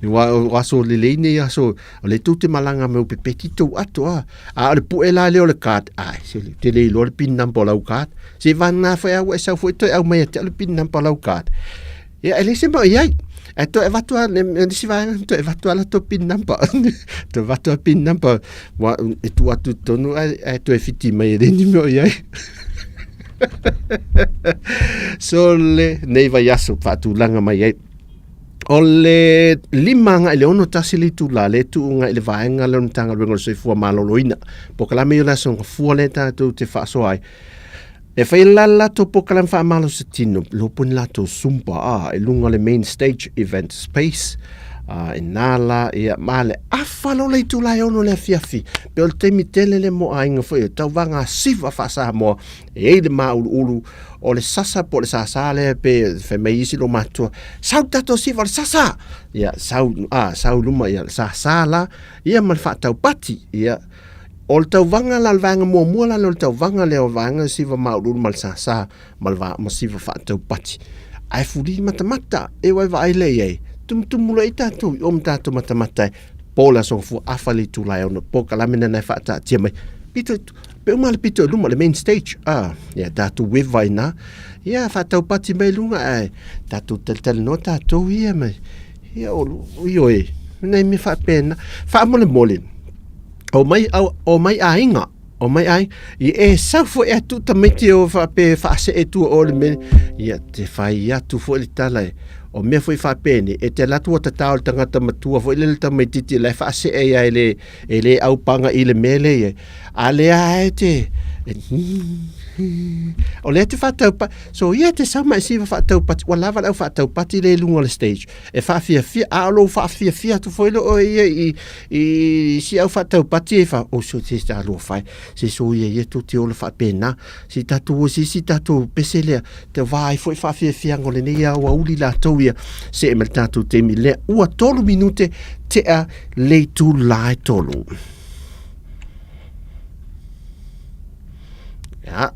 Aua o aso lelei nei aso, o le tou te malaga mai o pepeti tou ato a. A o le pue la lea o le card, ai, se te le iloa le pin number o lau card. Se vagana foi a ua e sau foi toe aumai ia te au le pin number o lau card. Ia, e leai se mea o i ai. Ae toe avatu lava, le isi vaega, toe avatu lava latou pin number. Toe avatu lava pin number, ua, e tuu atu i totonu ae, ae toe fiti mai e leai ni mea o i ai. So le, nei vaiaso faatulaga mai ai. O le 5 agai i le 6 le itula le tuuga i le vaega lea o le Matagaluega o le Soifua Maloloina. Polokalame ia o le Aso Gafua lea tatou te faasoa ai. E fai la le latou polokalame faamalosi tino, lopo ni latou Zumba a i luga o le main stage event space. A i nā la ia ma le afa loa le itula e 6 le afiafi. Pe o le taimi tele lea mo aiga foi o tauvaga siva faa-Samoa e i ai le māuluulu o le sasa po o le sāsā lea pe fai mai isi lomatua, sau tatou siva o le sasa! Ia sau, a, sau luma ia le sāsā la, ia ma le faataupati, ia. O le tauvaga la, o le vaega muamua la lea o le tauvaga lea o le vaega siva maualulu ma le sasa ma le va, ma siva faataupati. Ae fuli matamata, e uai vaai lea i ai, tumutumu loa i tatou i o ma tatou matamata e po le aso gafua afa le itula e 6 po kalame nana e faataatia mai. Pito, pe uma le pito i luma, le main stage, ah, ia tatou ueva i ina, ia faataupati mai luga ae tatou talatalanoa tatou ia mai, ia o, ioe, nai mea faapena. Faamolemole, o mai, o mai aiga, o mai aiga, i e sau foi atu tamaiti o faapea faasee tua o le mea, ia te fai atu foi le tala e, o mea foi faapeni, e te alu atu ua tatao le tagata matua foi lele tamaititi la e faasee ia e le, e le aupaga i le mea lea i ai. A lea e te, e, O lea te faataupa so ia te sau ma e siva faataupati ua lava le au faataupati le i luga o le stage e faafiafia a o lou faafiafia atu foi lea o ia i i si au faataupati e fa o so se talofa e se so ia ia tou te ola faapena se tatou o se isi tatou pese lea te va ai foi faafiafiaga o lenei aoauli latou ia see ma le tatou taimi lea ua tolu minute tea le itula e tolu. Ia.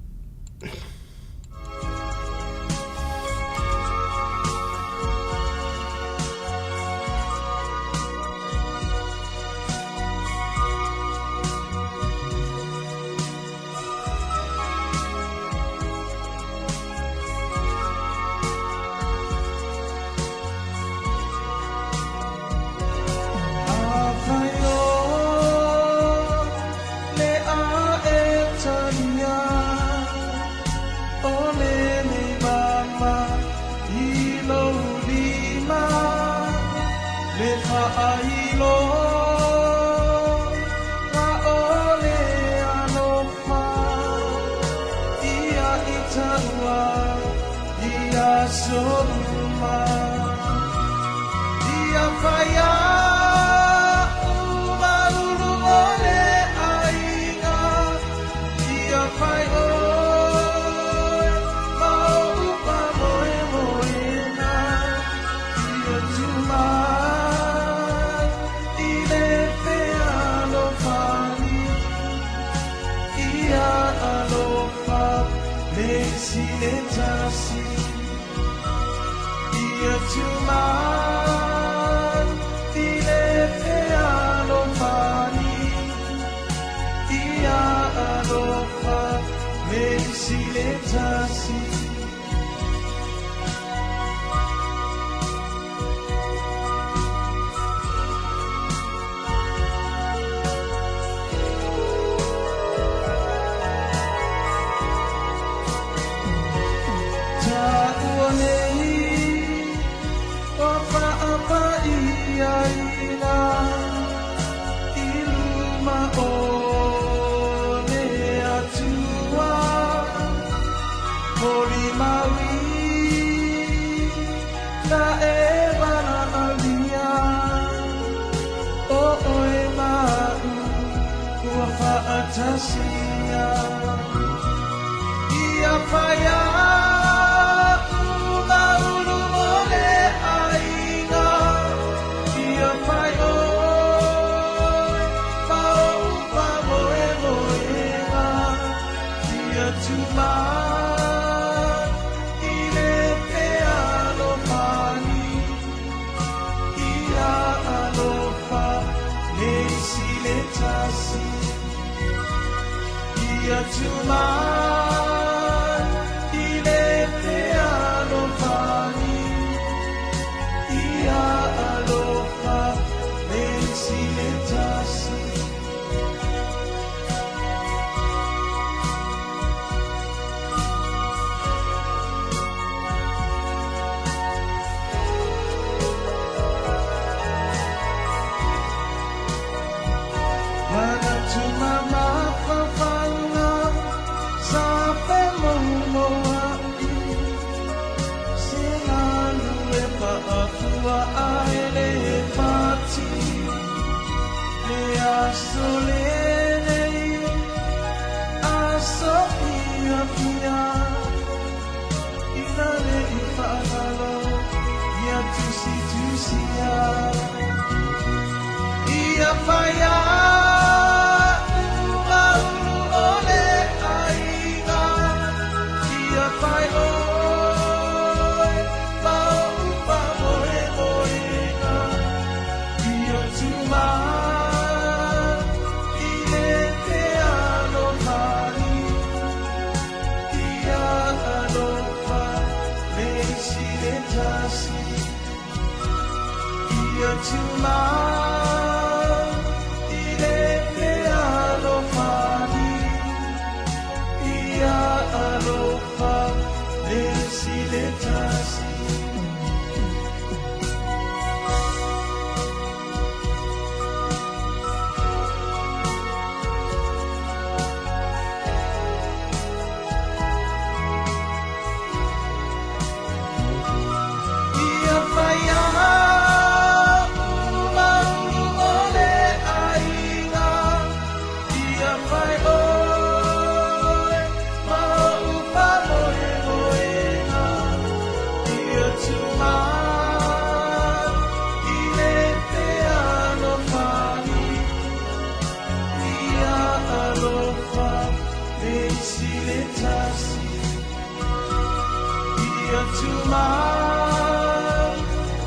tumau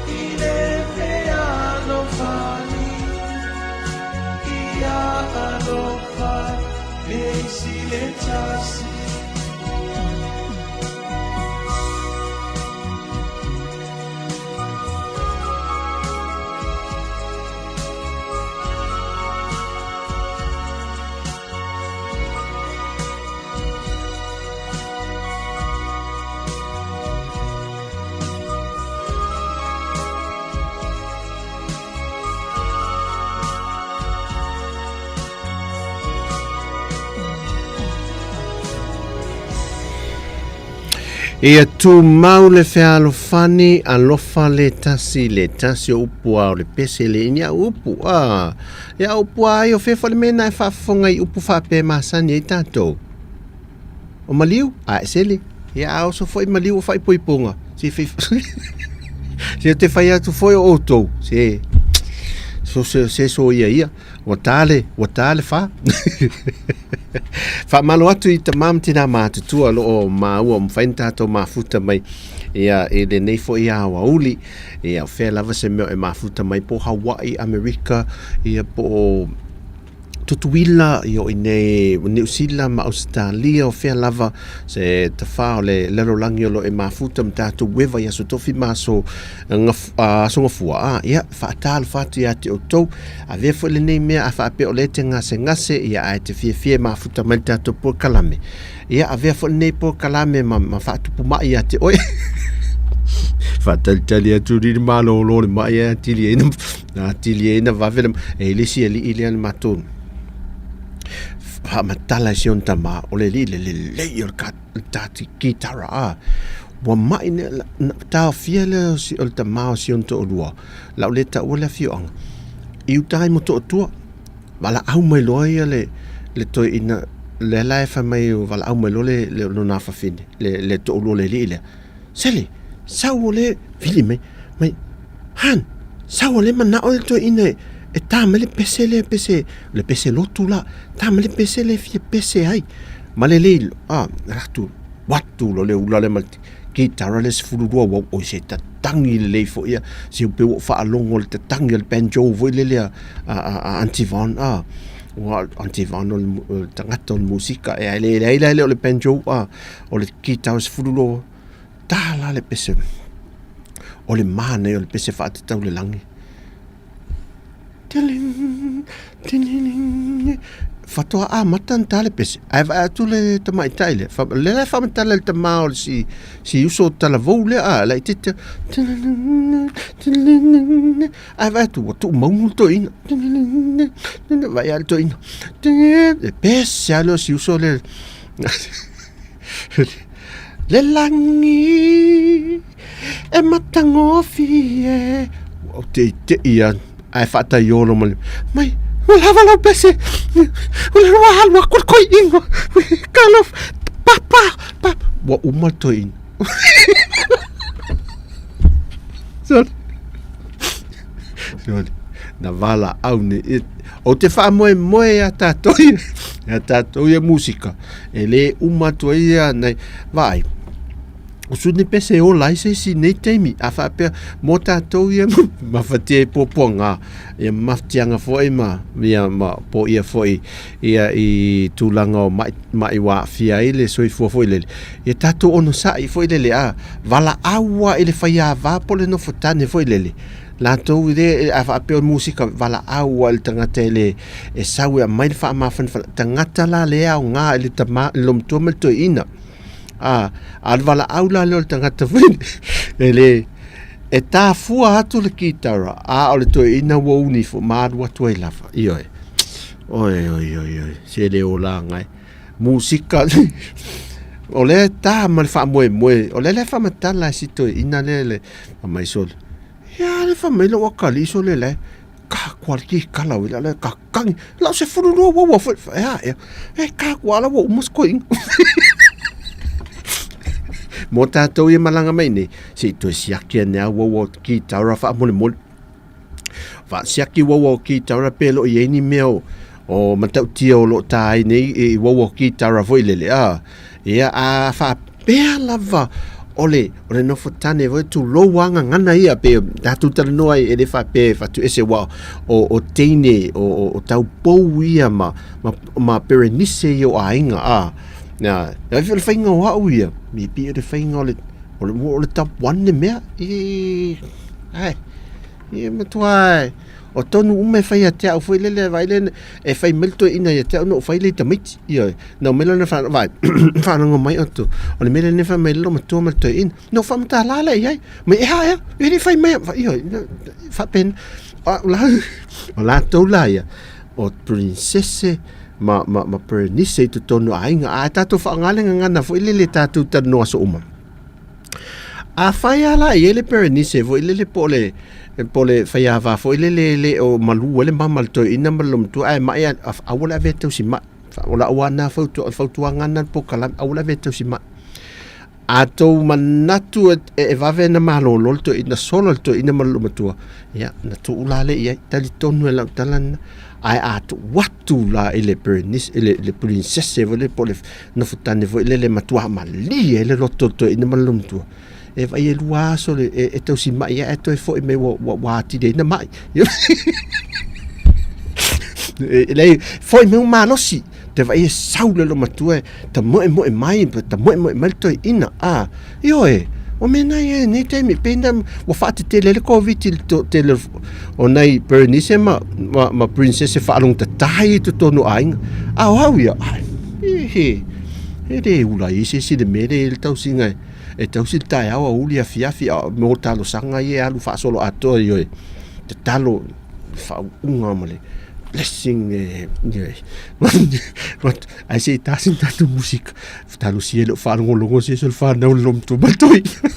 i le fealofani Ia alofa le isi le tasi. Ia tumau le fealofani, alofa le tasi le tasi o upu a o le pese le ini au upu a. Ia upu a ai o fefa le mena e faafofoga i upu faapea masani ai tatou. O maliu, a e sele. Ia a oso foi maliu o faaipoipoga. Se fai Se te fai atu foi o outou. Se so se se so ia ia. Ua tā le, ua tā le wha. Whaamalo atu i tamā ma tinā mātutua lo o māua o mwhai ni tātou mafuta mai ia i lenei foi aoauli. Ia o whea lava se mea e mafuta mai po Hawaii, Amerika, ia po o Tutuila, ia o i nei Niu Sila ma Ausetalia, o whea lava se tawhā o le lalolagi o lo e mafuta ma tātou ueva i aso tofi ma aso, aso gafua. A, ia, whaatalofa atu ia te outou. Avea foi lenei mea a whaapea o le te gasegase, ia ae te fiafia e mafuta mai le tātou polokalame. Ia, avea foi lenei polokalame ma, ma whaatupu mai ia te oe. Whaatalitali atu riri malōlō le mai e atili e ina, atili e ina vave le, e le si alii lea le matou. Whaamatala e si ona tama, o le alii le lelei o le ka, le tati kitara a. Ua mai ne, na, taofia le o, si, o le tama o si ona toalua, lau le taua le afioaga. I uta ai mo toatua, Valaau mai loa ia le, le toeaina, lea la e fai mai valaau mai loa le, le lona afafine, le, le toalua o le alii lea. Sele, sau o le vili mai, mai, Han, sau o le manao le toeaina e, e tā mai le pese lea, pese, le pese lotu la, tā mai le pese lea e fia pese ai. Ma le lei, ah, atu, watu lo le ula le ma le kitara le 12 uau, oi se tatangi lelei foi ia, se upe ua faalogo le tatangi o le banjo foi lele a, a, a, a Auntie Von, a, ua Auntie Von o le tagata o le musika, e ai le, leai la e le o le banjo, a, o le kitara 12, tā la le pese, o le manaia o le pese faatatau le lagi. Faatoa amata ona ta le pese, ae vaai atu le tamaitai lea, o lea la e faamatala e le tama o le si, si uso talavou lea a, laitiiti ae vaai atu ua tuumauga le toeaina, vaai lava le toeaina, e pese lava lea o si uso lea. Le lagi e matagofie. Ua ou teitei lava ae faataiolo ma le mai, ua lava lau pese, ua lava alu aku le toeaina, talofa, papa, papa. Ua uma le toeaina. Sorry. Sorry. Na valaau nei. Ou te faamoemoe iā tātou ia, iā tātou ia musika, e lē uma atu ai ia nei, vaai, o suni pese e ola ai se isi nei taimi, a faapea, mō tātou ia mafatia i puapuaga, ia mafatiaga foi ma, ia ma po ia foi ia i tulaga o ma'i, ma'i ua aafia ai le soifua foi lele, ia tātou onosai foi lele, a, valaau lava i le faiāvā po o le nofo tane foi lele, Latou i le, a faapea o le musika, valaau lava i le tagata e le, e sau e aumai le faamafanafana, tagata la le aoga i le tama, i le loomatua ma le toeaina. A, a o le valaau la lea o le tagata foi e le, e tafua atu le kitara, a o le toeaina ua uni ifo, ma alu atu ai lava. Ioe. Oi, oi, oi, oi, se le olaga e. Musika, o lea e tā ma le faamoemoe, o lea la e faamatala e si toeaina lea le, fai mai sole, Ia le fai mai lou akalii sole lae, ka kua le kikala oi la ka kangi, lau 12 uaua foi, e a ea, e ka kua ala ua uma se koiga. Mō tātou ia malaga mai nei, se i toe siaki ane a uaua o te kītara faamolemole. Faasiaki uaua o kītara pe lo i ai ni mea o, o matautia o lo o tā ai nei i uaua o kītara foi lele, a. Ia, a faapea lava, O le, o le nofo tane foi tulou lava gagana ia pe tatou talanoa ai e le faapea e faatuese aua o, o teine o, o, o taupou ia ma, ma, ma perenise ia o aiga a. Na, na le faiga o au ia, mi pi o le faiga o le, o le, o le top one le mea, e, ai, e matua, O tonu uma e fai ia te au foi lele vai le e fai mai le toeaina ia te au na ou fai lea i tamaiti. Ioe. Na omai lona whanau, vai, whanau mai o tu. O le mea lea fai mai le matua ma le toeaina. Na ou faamatala lea i ai. Mai e ha ea, e le fai mai, ioe, faapena. O la, o latou la ia, o princese ma, ma, ma perenise i totonu o aiga. A e tatou faaaoga le gagana foi lele tatou talanoa aso uma. Afai lava la e i ai le Perenise foi lele po o le po o le faiava foi lele e le o malu ai le mama i le toeaina ma le loomatua ae mai aua le ave e tausi mai. O lau lava lena fautuaga lena i le polokalame, aua le ave e tausi mai. A tou manatu e vave ona malolo le toeaina, sola le toeaina ma le loomatua, ia ona tuu la lea i ai. Talitonu e lau tala lena. Ae a tuu atu la i le Perenise, i le princesse foi lele po o le nofotane foi lele e matua malie ai le loto o le toeaina ma le loomatua, e vaai e lua aso le, e, e tausi mai ai ae toe foi mai ua, ua, ua atili ai na mai. E leai, foi mai ua malosi. Te vaai e sau le loomatua e tamoemoe mai, tamoemoe mai le toeaina. A, ioe, o mea na ia i lenei taimi, pei na ua faatetele ai le Koviti i le toatele o nai Berenice ma, ma, ma princess e faalogotatā ia i totonu o aiga. A o au ia, ai, he, he le ula ai se isi le mea lea i le tausiga e, e tausi le taeao aoauli afiafi a mo talosaga ia e alu faasolo atoa ioe. Tatalo faauuga ma le blessing e ae se i ta sina tatou musika talosia e le o faalogologo se isi o le fanau le lomatua ma le toeaina.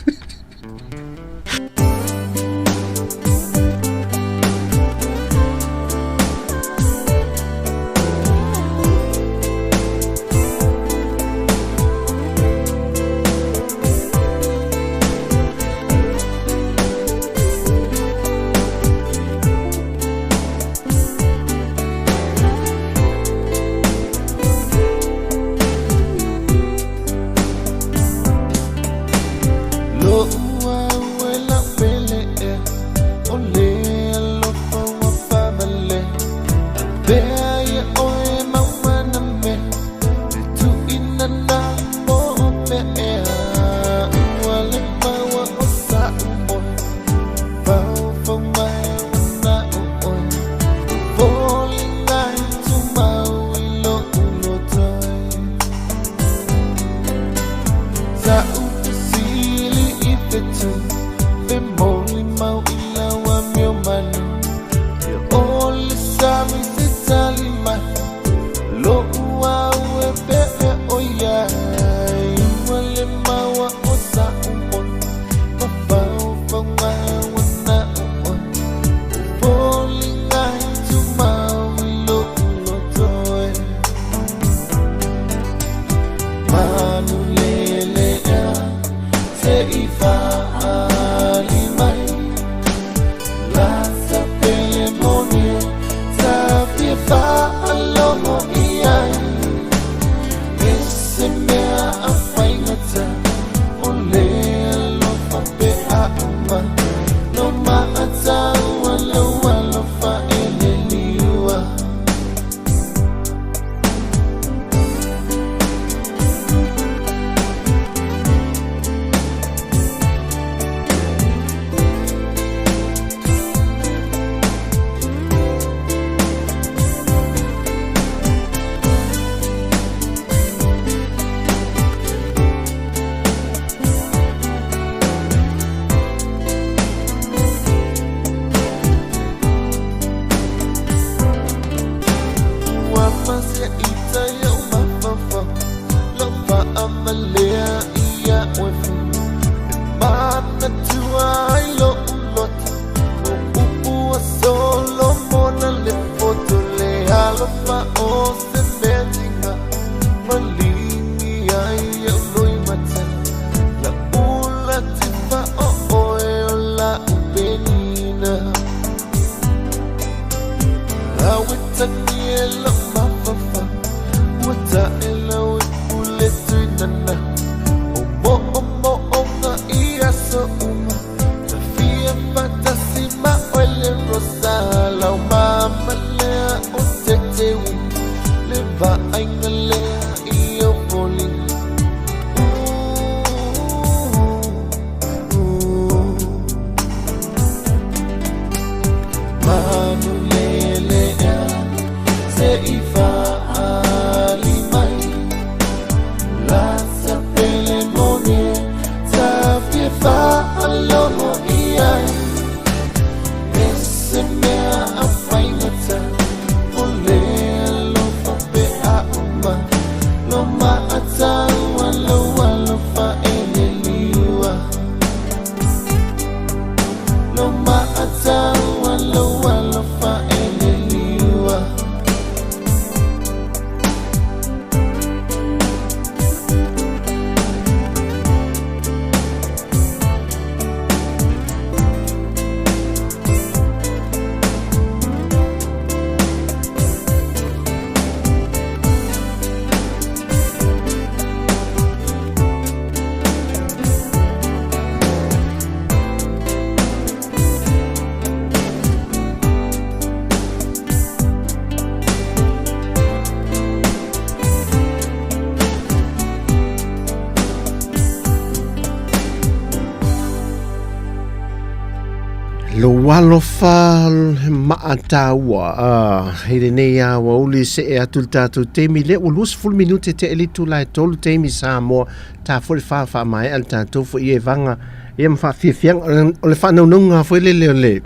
Lou alofa maataua i lenei aoauli see atu le tatou taimi lea ua 20 minute te le itula e 3 taimi Samoa ta foi le fa faamaea le tatou foi e vaga ia ma faafiafiaga o le faanaunauga foi lele o le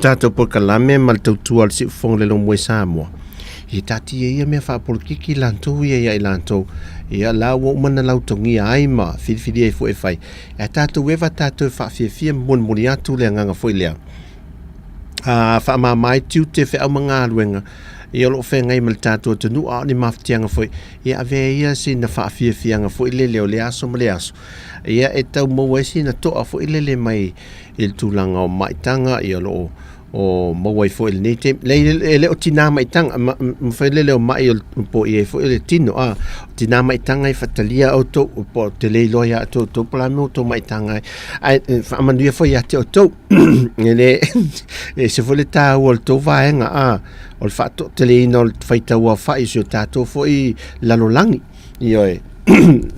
tatou polokalame ma le tautua o le siufofoga le lomoe Samoa ia taatia ia mea faapolokiki latou ia ia i latou ia la ua uma na lautogia ai ma filifilia ai foi e fai E tatou eva tatou e faafiafia ma molimoli atu le agaga foi lea. A faamama ai tiute feau ma galuega ia o lo o feagai ma le tatou atunuu a o ni mafatiaga foi ia avea ia sina faafiafiaga foi lele o le aso ma le aso ia e tau maua ai sina toa foi lele mai i le tulaga o maitaga ia o lo o o maua ai foi i lenei taimi. Leai, e le o tinā maitaga, ma, ma fai lele o mai o le po i ai foi o le tino, a, o tinā maitaga e whatalia outou, po o te le iloa ia te outou, po la me outou maitaga ai. Ai, e whaamanuia foi ia te outou. E le, e se foi le tāua o le tou vaega, a, o le whaatoateleina o le whaitau au whai o si o tātou foi lalolagi. Ioe,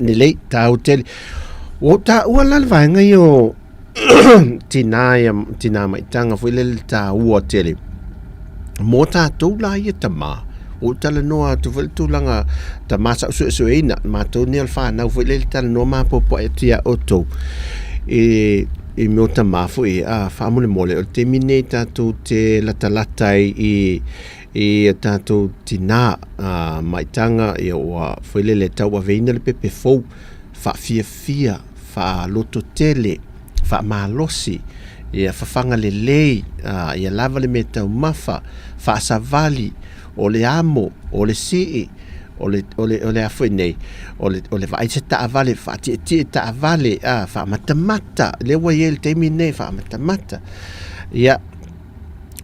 lelei, tāua tele. Ua ou tāua la le vaega ia o, tinā ia, tinā maitaga foi lele le tāua tele. Mō tātou la ia tamā, o talanoa atu foi le tulaga tamā sa suesueina, mātou nei o le whānau foi lele talanoa mapoapoa atu iā outou. E, i mea o tamā foi, a, faamolemole, o le taimi nei tātou te latalata ai i, i a tātou tinā, a, maitaga, ia ua foi lele tauaveina le pepe fou, faafiafia, faalototele, faamalosi, ia fafaga lelei, ā, ia lava le meataumafa, faasavali, o le amo, o le sii, o le, o le, o le a foi nei, o le, o le vaai se taavale, faatietie taavale, ā, faamatamata, lea ua i ai le taimi nei, faamatamata. Ia,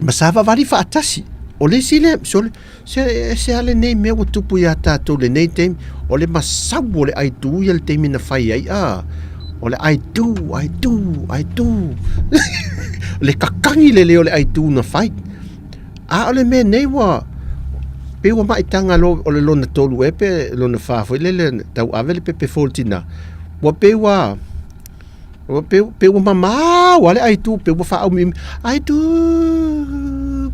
ma savavali faatasi. O le isi lea, sole, se, se a lenei mea ua tupu iā tātou lenei taimi, o le masau o le aitū ia le taimi na fai ai, a, o le aitū, aitū, aitū. le kakangi lelei o le aitū na fai. A o le mea nei ua, pei ua maitaga lo, o le lona tolu ea pe lona whā foi lele tau ave le pepe fou i le tinā. Ua pei ua, Ua pe, pe ua mamao a le aitu, pe ua whaaumiumi. Aitu,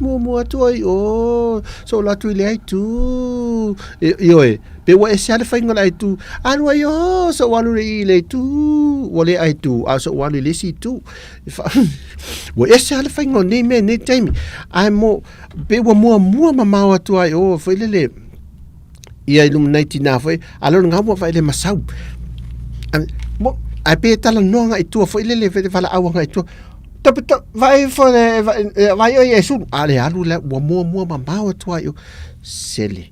muamua atu ai, o, so la atu i le aitu. E, ioe, pe ua ese a le whainga le aitu. Alu ai, o, so alu le i le aitu. Ua le aitu, a so alu i le isi itu. Ua ese a le whainga o nei mea, nei taimi. Ai mo, pe ua muamua mamao atu ai, o, whai lele, ia i lumanai tinā foi, a lona ngā ua whae le masau. Mo, ai pe tala noa ngai tua foi lele, fe whala aua ngai tua. Ta, ta, vai fo le, vai oi e sulu. A le alu le, ua mua mua ma maua tua i o. Sele,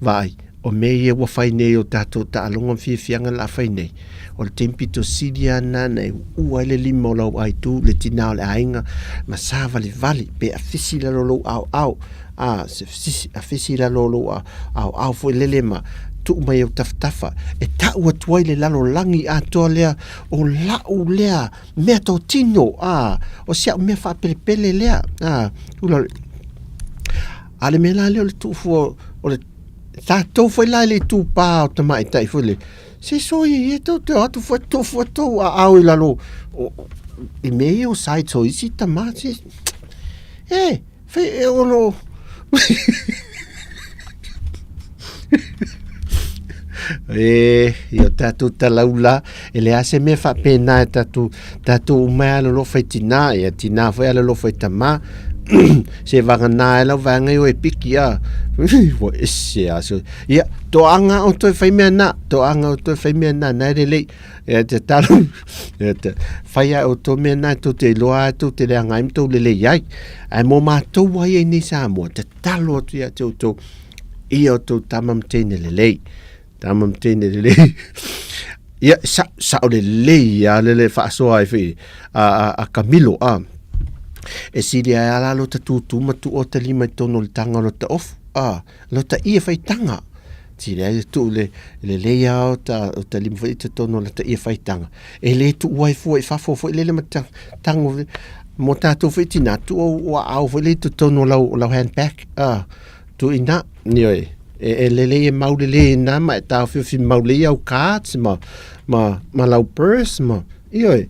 vai, o me ia ua whai nei o tātou taaloga ma fiafiaga la whai nei. O le taimi pito sili a nana e ua ai le lima o lau aitu, le tinā o le aiga, ma sāvalivali, pe awhisi lalo lou aoao, a se sisi, awhisi i lalo o lou aoao foi lele ma tuu mai au tafatafa, e ta'u atu ai le lalolagi atoa lea, o la'u lea mea totino, a, o si a'u mea faapelepele lea, a, tula, a le mea la lea o le tuufua o le tatou foi la i le itupā o tamaitai foi le, se soia ia tou te o atu foi tuufua tou aao i lalo o, i mea ia o sites o isi tamā, se, e, Fai e ono. E, i o tātou talau la, e le ase mea whapēnā e tātou, tātou umai ala lo whai tinā, ia tinā whai ala lo whai tamā, se vanga nā e lau vaenga i o e piki a, ua ese a, so, ia, to anga o toi whai mea nā, to anga o toi whai mea nā, nā e lelei, E te talo, e te whai a o tō mea nā tō te iloa ai tō te leanga ai ma tō lelei ai. Ai mō mātou ai nei Samoa, te talo atu ia te o tō, ia o tō tama ma teine lelei. Tama ma teine lelei. Ia, sa, sa o lelei a lele whaasoa ai whi, a, a, a Camilo, a. E siri ai ala lo ta tūtū ma tu o te lima i tono le tanga lo ta ofu, a, lo ta ia whai tanga. Tira e tuu le, le lei a o ta, o ta lima foi i totonu o lata ia whaitanga. E le tuu ai fua i fafo foi lele ma ta, tango mo tātou foi tina tuu au o au foi le i totonu o lau, o lau handbag. Ah, tuu ina, nioi. E, e lele e mau lele ina ma e tāwhiwhi mau lei au cards ma, ma, ma lau purse ma, Ioe,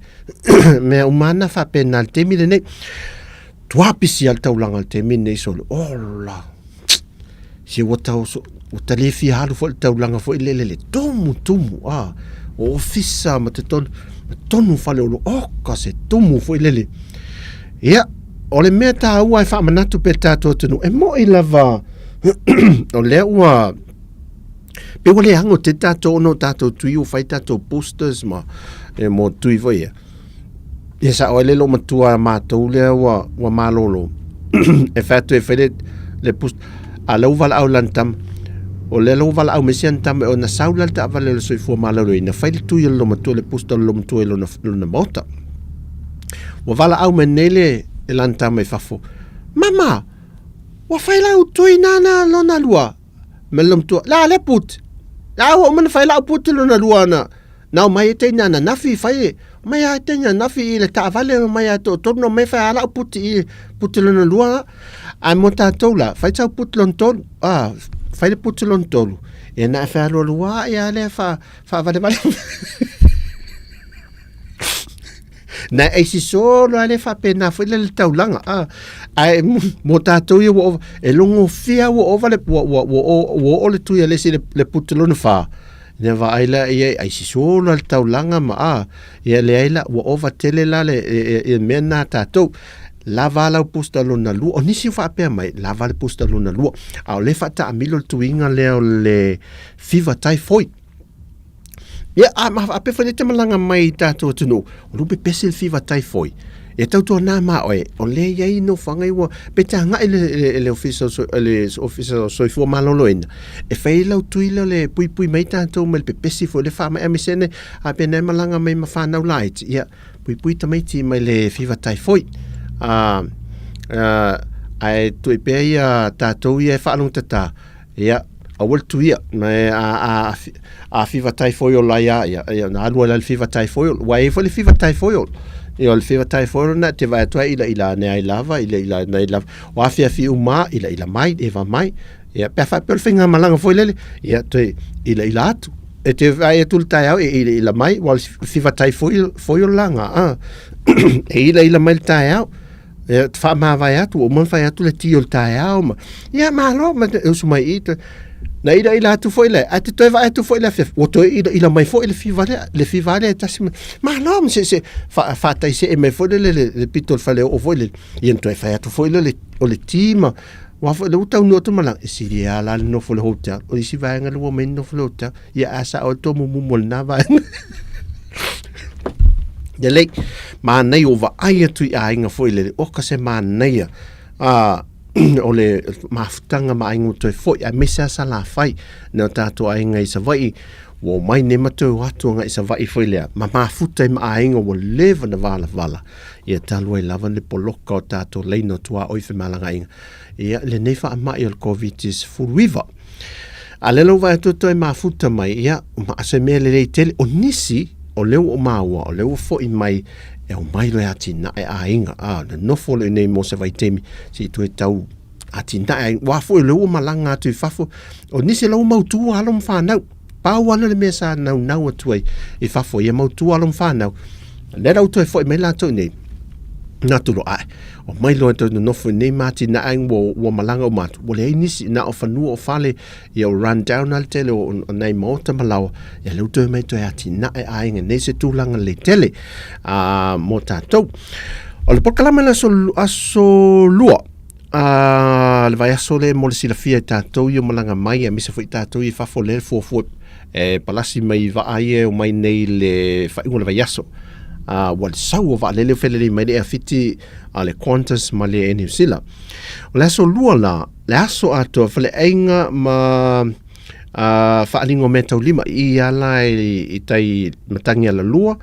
mea uma ana faapena i le taimi lenei. Tuapisi lava le taulaga i le taimi lenei sole, ola! Se ua tau, ua ta le fia alu foi i le taulaga foi lele le tumu tumu, a, o ofisa ma totonu, totonu faleoloa, oka se tumu foi lele. Ia, o le mea taua e faamanatu pea i le tatou atunuu, e moi lava o lea ua Pe ua le ago tele tatou ona o tatou tui ua fai tatou boosters ma e mo tui foi ia. Ia sao ai le loomatua a matou lea ua, ua malolo. E fai atu e fai le, le boost. A lea ua valaau lana tama. O lea la ua valaau mai si ana tama ona sau la le taavale o le soifua maloloina fai le tui o le loomatua le booster o le loomatua i lona, lona maota. Ua valaau mai nei le lana tama i fafo. Mama, ua fai lau tui nana lona lua. Ma le loomatua, la le put. La ua uma ona fai lau put lona lua na. Na omai ai teine ananafi fai e, omai lava teine ananafi i le taavale omai lava toatolu na omai fai lava lau puti i puti lona lua la. Ae mo tatou la, fai sau puti lona tolu, ah, fai le puti lona tolu, ia na e fealualua'i lava lea faavalevale. Na e aisi solo lava lea faapena foi lea le taulaga, ah. Ae mo tatou ia ua ova, e logofia ua ova le, ua, ua, ua, ua oo le tui a le isi le puti lona fa. Ina vaai la ia ai sisolo le taulaga ma a ia leai la ua ova tele la le e, e, mea na tatou lava lau booster lona lua. O nisi o faapea mai lava le booster lona lua, a o le faataamilo le tuiga lea o le fever typhoid. Ia, a ma faapea foi le te malaga mai i tatou atunuu, o lou pepesi le fever typhoid. Ia tautuana ma oe, o lea e i ai nofoaga ia ua, pe te agai le, le, le ofisa o, le ofisa o soifua maloloina, e fai lau tui lea o le puipui mai tatou mai le pepesi foi le faamai aemaise ane, a pe na e malaga mai ma fanau laiti, ia, puipui tamaiti mai le fever typhoid. A, a, ae tu'i pea ia tatou ia e faalogotata, Ia, aua le tuia, ma e a, a, a fiva typhoid lai a, ia, ia, na alu ai la le fiva typhoid, ua e foi le fiva typhoid. Ia, o le fiva typhoid na te vae atu ai ila ila ane ai lava, ila ila ane ai lava. O afiafi uma ila ila mai, e va mai. Ia, pe a faapea o le faigamalaga foi lele, ia, toe ila ila atu. E te vaai atu le taeao e ila ila mai, ua o le fiva typhoid foi o laga, a. E ila ila mai le taeao. E faamavae atu, ua uma ona fai atu le ti o le taeao ma, ia malo, ma e usu mai i, na ilaila atu foi le, ae te toe vaai atu foi le afiafi, ua toe ilaila mai foi le fiva lea, le fiva lea e tasi ma, malo, ma se, se, faataisee mai foi le, le, le pito o le faleoo foi le, ia na toe fai atu foi le, o le ti ma, ua foi le ua taunuu atu malaga, e sili lava la le nofo i le hotel, o isi vaega lea ua omai nofo i le hotel, ia a sao ai tomumumu o lena vaega. Lelei, manaia o vaai atu i aiga foi lele, oka se manaia a o le mafutaga ma aiga ua toe foi, aemaise lava Salafai, nai o tatou aiga i Savaii, ua omai nei ma toe o atu agai i Savaii foi lea, ma mafuta ai ma aiga ua leva ona valavala, ia talu ai lava le poloka o tatou laina o tuaoi femalagaaiga, ia lenei faamai o le Koviti-19. A lea la ua vaai atu e toe mafuta mai, ia, ma se mea lelei tele. O nisi, o lea ua ou maua, o lea ua foi mai, e omai loa e atinae aiga. A, nonofo loa i inei mo se vaitaimi, se i toe tau atinae aiga. Aua foi o lea ua malaga atu i fafo, o nisi o la ua mautu alo ma fanau. Pau lava lea o le mea sa naunau atu ai i fafo, ia mautu alo ma fanau. O lea la ua toe foi mai latou i inei, na atu loa, ae, omai loa e toe nonofo i inei ma atinae aiga ua, ua malaga uma atu, ua leai nisi, na o fanua o fale, ia ua run down lava le tele o, o nai maota ma laoa, ia lea ua toe omai toe atinae aiga i nei se tulaga lelei tele a, mo tatou. O le polokalame le aso, aso lua, a, le vaiaso lea mo le silafia e tatou ia malaga mai, aemaise foi tatou ia i fafo lea e fuafua e palasi mai vaa ia e omai nei i le faaiuga o le vaiaso. A, ua le sau o vaalele o felelei mai le Air Fiti a le Qantas ma le Air New Zealand. O le aso lua la, le aso atoa faleaiga ma a, faaaliga o meataulima i ia la i, i tai matagi alalua,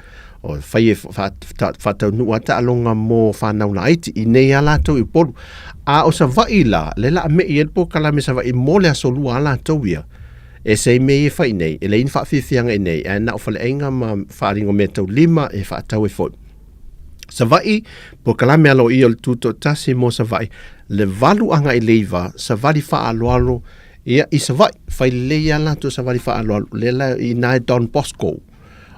o fai e faataunuu a taaloga mo fanau laiti i nei a latou i Upolu. A o Savaii la, le la me'i ai le polokalame Savaii mo le aso lua a latou ia. E se i mea ia e fai nei, e leai ni faafiafiaga i nei, ae na o faleaiga ma faaaliga o meataulima e faatau ai foi. Savaii, polokalame aloaia o le Tutoatasi mo Savaii, le 8 agai le 9, savali faaaloalo ia i Savaii. Fai lelei lava latou savali faaaloalo, lea la i ina e Don Bosco.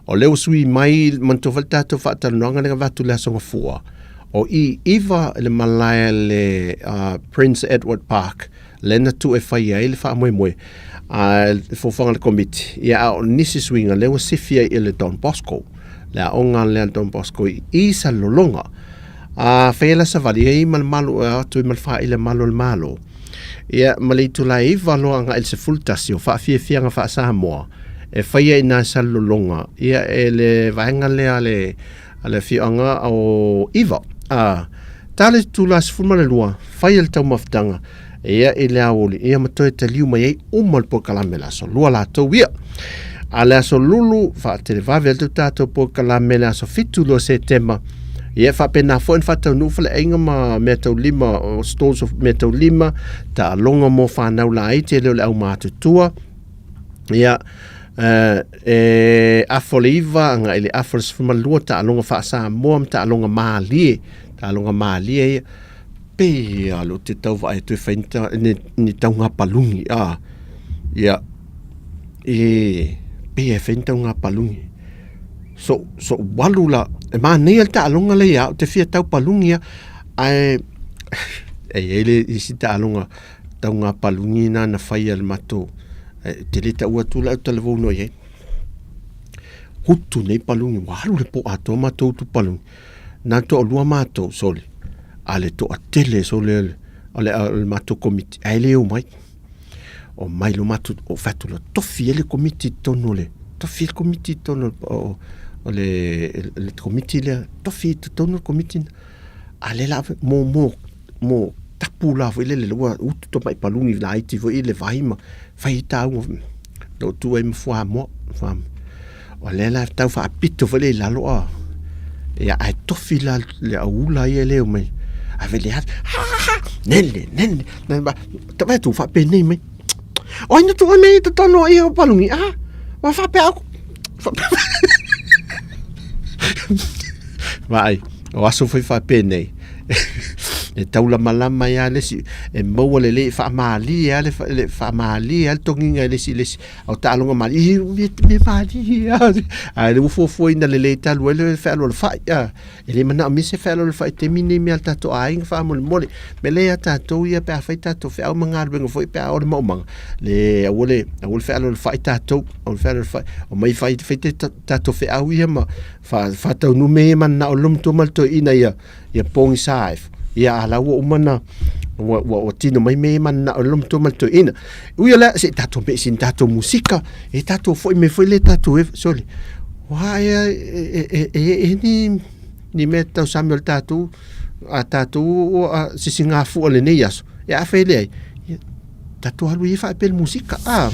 O lea ua sui mai manatua foi le tatou faatalanoaga lea na avatu i le Aso Gafua, o i iva i le malae a le Prince Edward Park lea na tuu e fai ai le faamoemoe a le fuafuaga a le Komiti, ia a o nisi suiga lea ua sifi ai i le Don Bosco, le aoga lea a le Don Bosco i i Salelologa. A fai ai la savali, e i ai ma le malu e atu ai ma le faaila malu o le Malo. Ia, ma le itula e 9 loa agai i le 11 o faafiafiaga faa-Samoa e faia i nā Salelologa, ia, e le vaega lea a le, a le afioaga o Iva. A, ta le itula 12, faia le taumafataga, ia, i le aoauli, ia, ma toe taliu mai ai uma le polokalame le aso lua latou ia. A le aso lulu, faatelevave atu tatou polokalame le aso 7 loa Setema, ia e faapena foi ona faataunuu faleaiga ma meataulima, o stalls o meataulima, taaloga mo fanau laiti e le o le aumatutua. Ia, e afa o le 9 agai i le afa o le 12 taaloga faa-Samoa ma taaloga malie, taaloga malie ia. Pei lava lea ou te tau vaai atu e fai ni tauga paluni, a, ia, e pei e fai ni tauga paluni. So, so walu la, e manaia le taaloga lea ia au, te fia tau paluni ia, ae e i ai le isi taaloga tauga paluni na na fai e le matou, e te le taua atu la au talavou noa i ai. Hutu nei paluni, ua alu le po atoa matou utu paluni. Na toalua matou, sole, a le toatele sole o le, o le matou komiti, ae le omai. Omai lo matou, o fai atu loa, tofi ai le komiti i totonu o le, tofi ai le komiti i totonu o, o le, le komiti lea, tofi i totonu le komiti lena. A lea la, mo, mo, mo tapu la foi lele, ua utu tamai paluni laiti foi i le vai ma fai ai tāua. Na ou tu ai ma fuamoa, fuamoa. O lea la tau faapito foi lea i lalo a. Ia, ae tofi la le aula ia le omai. Ave le ave, ha, ha, ha, nele, nele. Ta vai tu faapenei mai. O ai na tuu ai mea i totonu o ia o palungi, a? Ua faapea au. Vaai, o aso foi faapenei. E taulamalama ai lava le isi, e maua lelei, e faamalie lava le, faamalie lava le togiga e le isi i le isi. A o taaloga malie, e mea malie lava. Ae ua fuafuaina lelei talu ai le fealoalofai. E le manaomia se fealoalofai i le taimi lenei mea a le tatou aiga faamolemole. Mea lea ia tatou ia pe a fai tatou feau ma galuega foi pe a oo le maumaga, le aua le aua le fealoalofai tatou, aua le fealoalofai. Omai fai fai tatou feau ia ma faataunuu mea ia mananao le matua ma le toeaina ia ia pogisa ai. Ia a la ua uma na ua, ua, ua tino mai mea ia mananao le matua ma le toeaina. Ui o lea, se i tatou mea ni tatou musika, e tatou foi me foi le tatou e, sole. Ua e, e, e, e, e ni, ni mea tausami o le tatou, a tatou a, sisigafua lenei aso, e a fai le ai, tatou alu ia faapea le musika, a.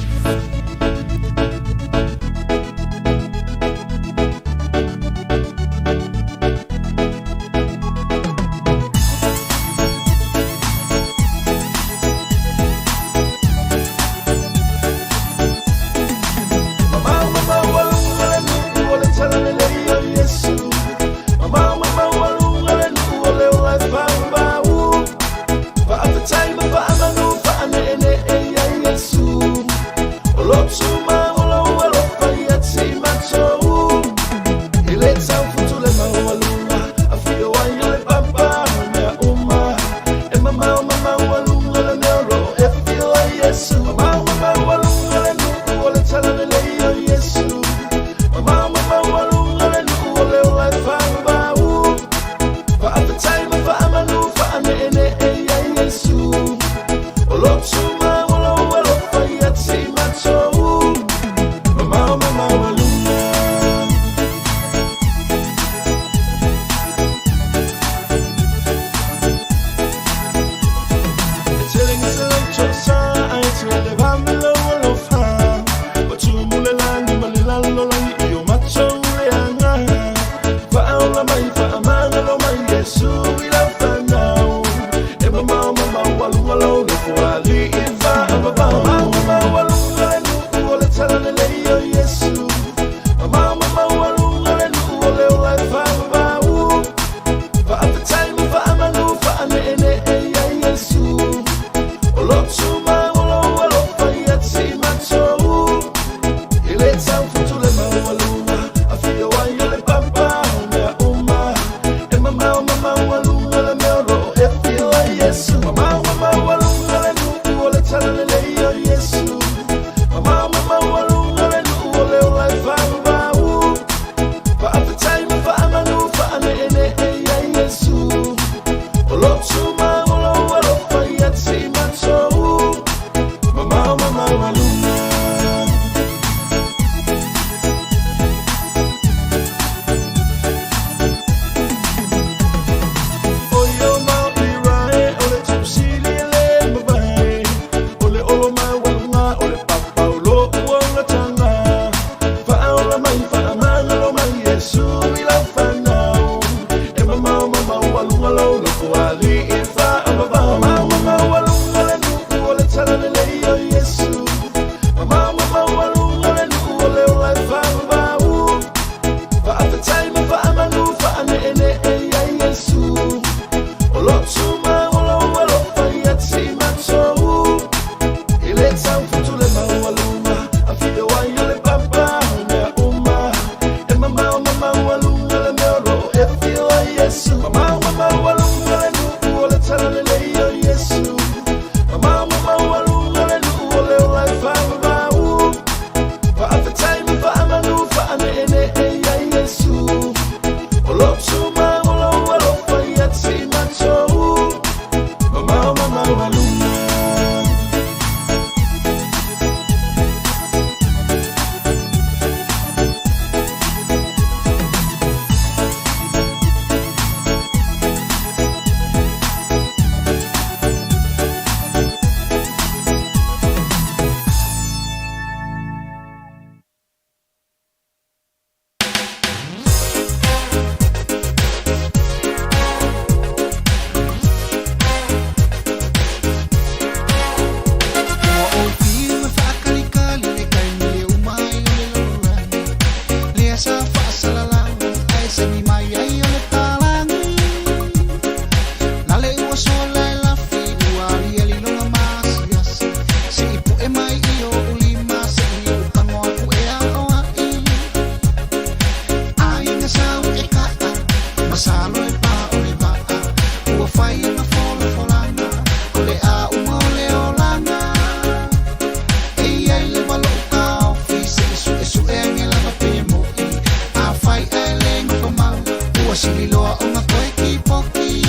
iloa ona toe kipoki.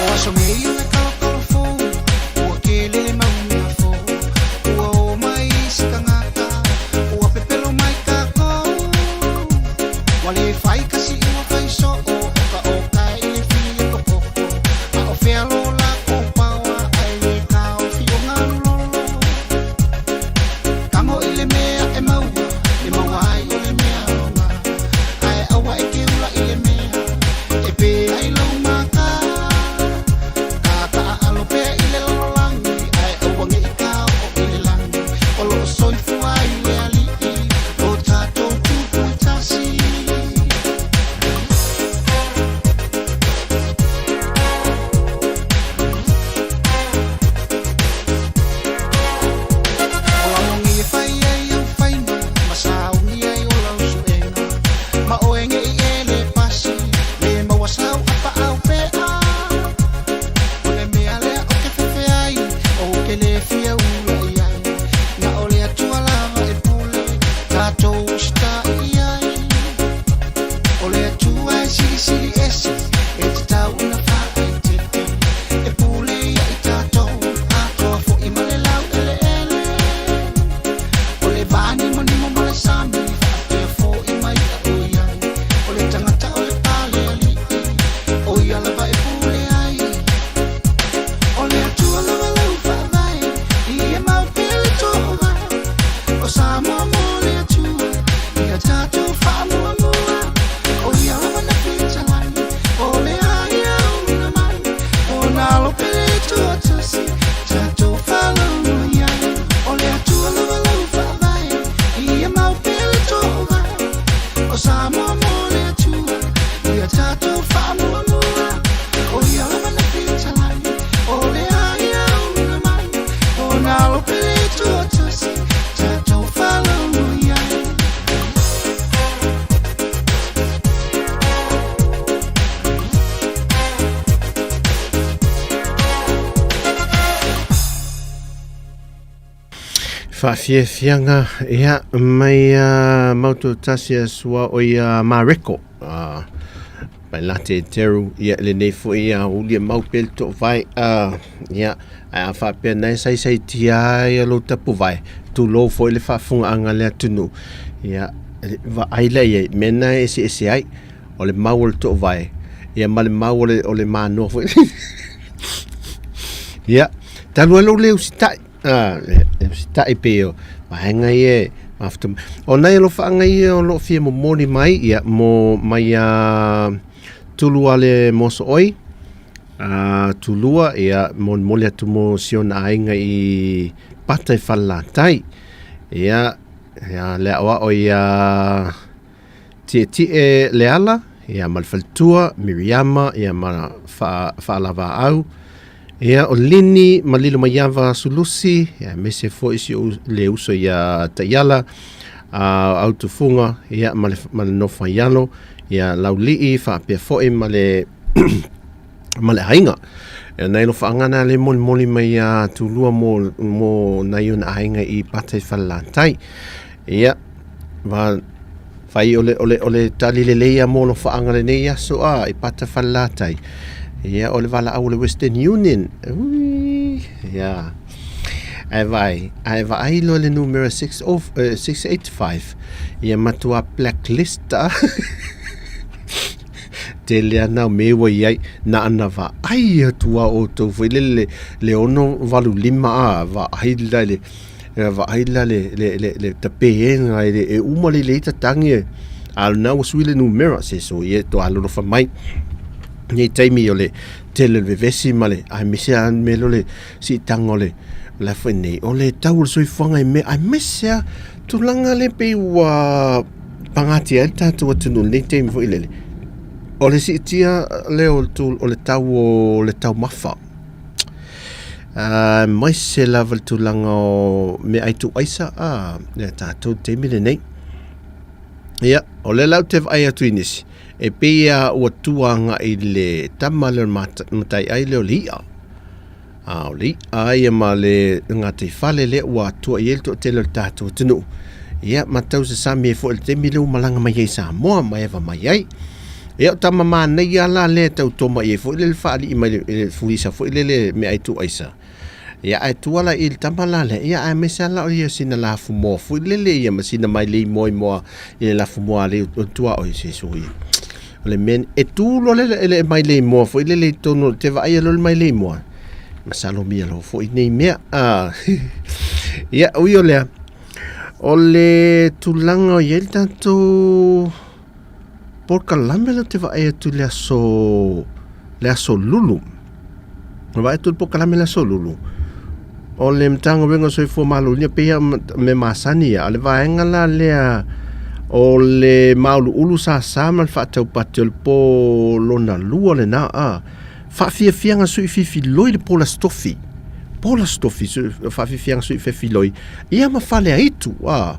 O aso nei o le kalokalo fou, ua kele le mau mea fou. Ua o mai isi tagata, ua pepelo mai kākou. Ua le fai kasi ua fai soo, o ka oka i le fili le kokoko. A o fea lo lākou paoa, ae le taofi o galulolo. Tago i le mea e maua, e maua ai o le mea aoga. Ae aua e te ula i le mea, e pē ai lou maka. Kātaʻaʻalo pea i le lalolagi, ae aua ne i kāoʻo i le lagi. O lo o soifua ai le Alii, lo tatou Tupu e tasi. O lau e fai ai au faiga, ma sauni ai o lau suega. Ma oe ne i e le pasi, le maua sau apaau pea. O le mea lea o ke fefe ai, o ke le fia ula i ai. Na o le Atua lava e pule, tatou usitai i ai. O le Atua e silisili ese, e tatau ona faaeteete. E pule ia i tatou, atoa foi ma le laueleele. O le vanimonimo ma le sami, faapea foi ma i'a o i ai. O le tagata o le palealii, o ia lava e pule ai. O le Atua lava lau faavae, ia mau pea le toovae. O Samoa mo le Atua, ia tatou faamuamua. O ia lava na fetalai, o le ai auina mai. O na alo pele toatasi, tatou faalogo i ai. O le Atua lava lau faavae, ia mau pea le toovae. O Samoa mo le Atua, ia tatou faamuamua. O ia lava na fetalai, o le ai auina mai. O na alo pele toatasi, tatou faalogo i ai. Faafiafiaga ia mai a Mautotasi a sua o ia Mareko a mai late teru ia lenei foi ia uli e mau pea le toovae a ia ae a faapea nae saisaitia ai lou tapuvae tulou foi le faafofogaaga a le atunuu ia vaai la i ai mea na e eseese ai o le mau o le toovae ia ma le mau o le manoa foi ia talu ai lou le usitai a e usitai pei o vaega ia e mafuta mai. O nai alofaaga ia o lo o fia momoli mai ia mo mai a Tulu a le Mosooi a Tulua ia molimoli atu mo si ona aiga i Pata i Falelatai. Ia ia le aoao ia Tietie Leala ia ma le faletua Miriama ia ma Faalavaau ia o Lini ma Lilomaiava Sulusi ia aemaise foi si ou le uso ia Taiala a Autufuga ia ma le ma le nofo ai alo ia Laulii faapea foi ma le ma le aiga. E nai alofaaga na le molimoli mai ia Tulua mo mo nai ona aiga i Pata i Falelatai. Ia va fai o le o le o le tali lelei a mo alofaaga lenei aso a i Pata Falelatai. Ia o le valaau o le Western Union. Ui, ia. Ae vaai, ae vaai loa le numera 6 685. Ia matua blacklist a. Tele ana o me ua i ai, na ana vaai atu a outou foi lele le, le 685 a, vaai la le, vaai la le, le, le, le tapeega e, le, e uma le lei tatangi e, a lena ua sui le numera, se so ia to alolofa mai. Nei taimi o le tele o le vevesi ma le, aemaise a me lo le siitaga o le, la foi nei, o le tau o le soifuaga i mea, aemaise a tulaga le pei ua pagatia ai le tatou atunuu i lenei taimi foi lele, o le siitia lea o le tau o le taumafa. Aemaise lava le tulaga o meaai tuuaisa a le tatou taimi lenei. Ia, o lea la ou te vaai atu i nisi, e pei lava ua tua agai i le tama lea o le mataiai lea o le i'a. A o le i'a ia ma le gataifale lea ua atoa i ai le toatele o le tatou atunuu. Ia, ma tau sasami ai foi i le taimi lea ua malaga mai ai i Samoa ma eva mai ai. Ia, o tama manaia la lea e tau toma i ai foi lele faalii mai le fulisa foi lele meaai tuuaisa. Ia, ae tua la i le tama la lea, ia, aemaise lava la o ia sina lafumoa foi lele ia ma sina mailei moa i moa i le lafumoa a le o le tuaoi se sui. O le mea, e tu loa le, le mailei moa foi lele i totonu, te vaaia loa le mailei moa, masalomia loa foi nei mea. Ah. Ia, ui o lea, o le tulaga o i ai le tatou polokalame lea ou te vaai atu i le aso, le aso Lulu. Na vaai atu i le polokalame le aso Lulu, o le Matagaluega o Soifua Maloloina pei lava o mea masani ia, a o le vaega la lea o le mauluulu sasa ma le faataupati o le po lona lua lena a faafiafiaga sui fifiloi le po o le Aso Tofi. Po o le Aso Tofi faafiafiaga sui fefiloi ia ma Faleaitu a.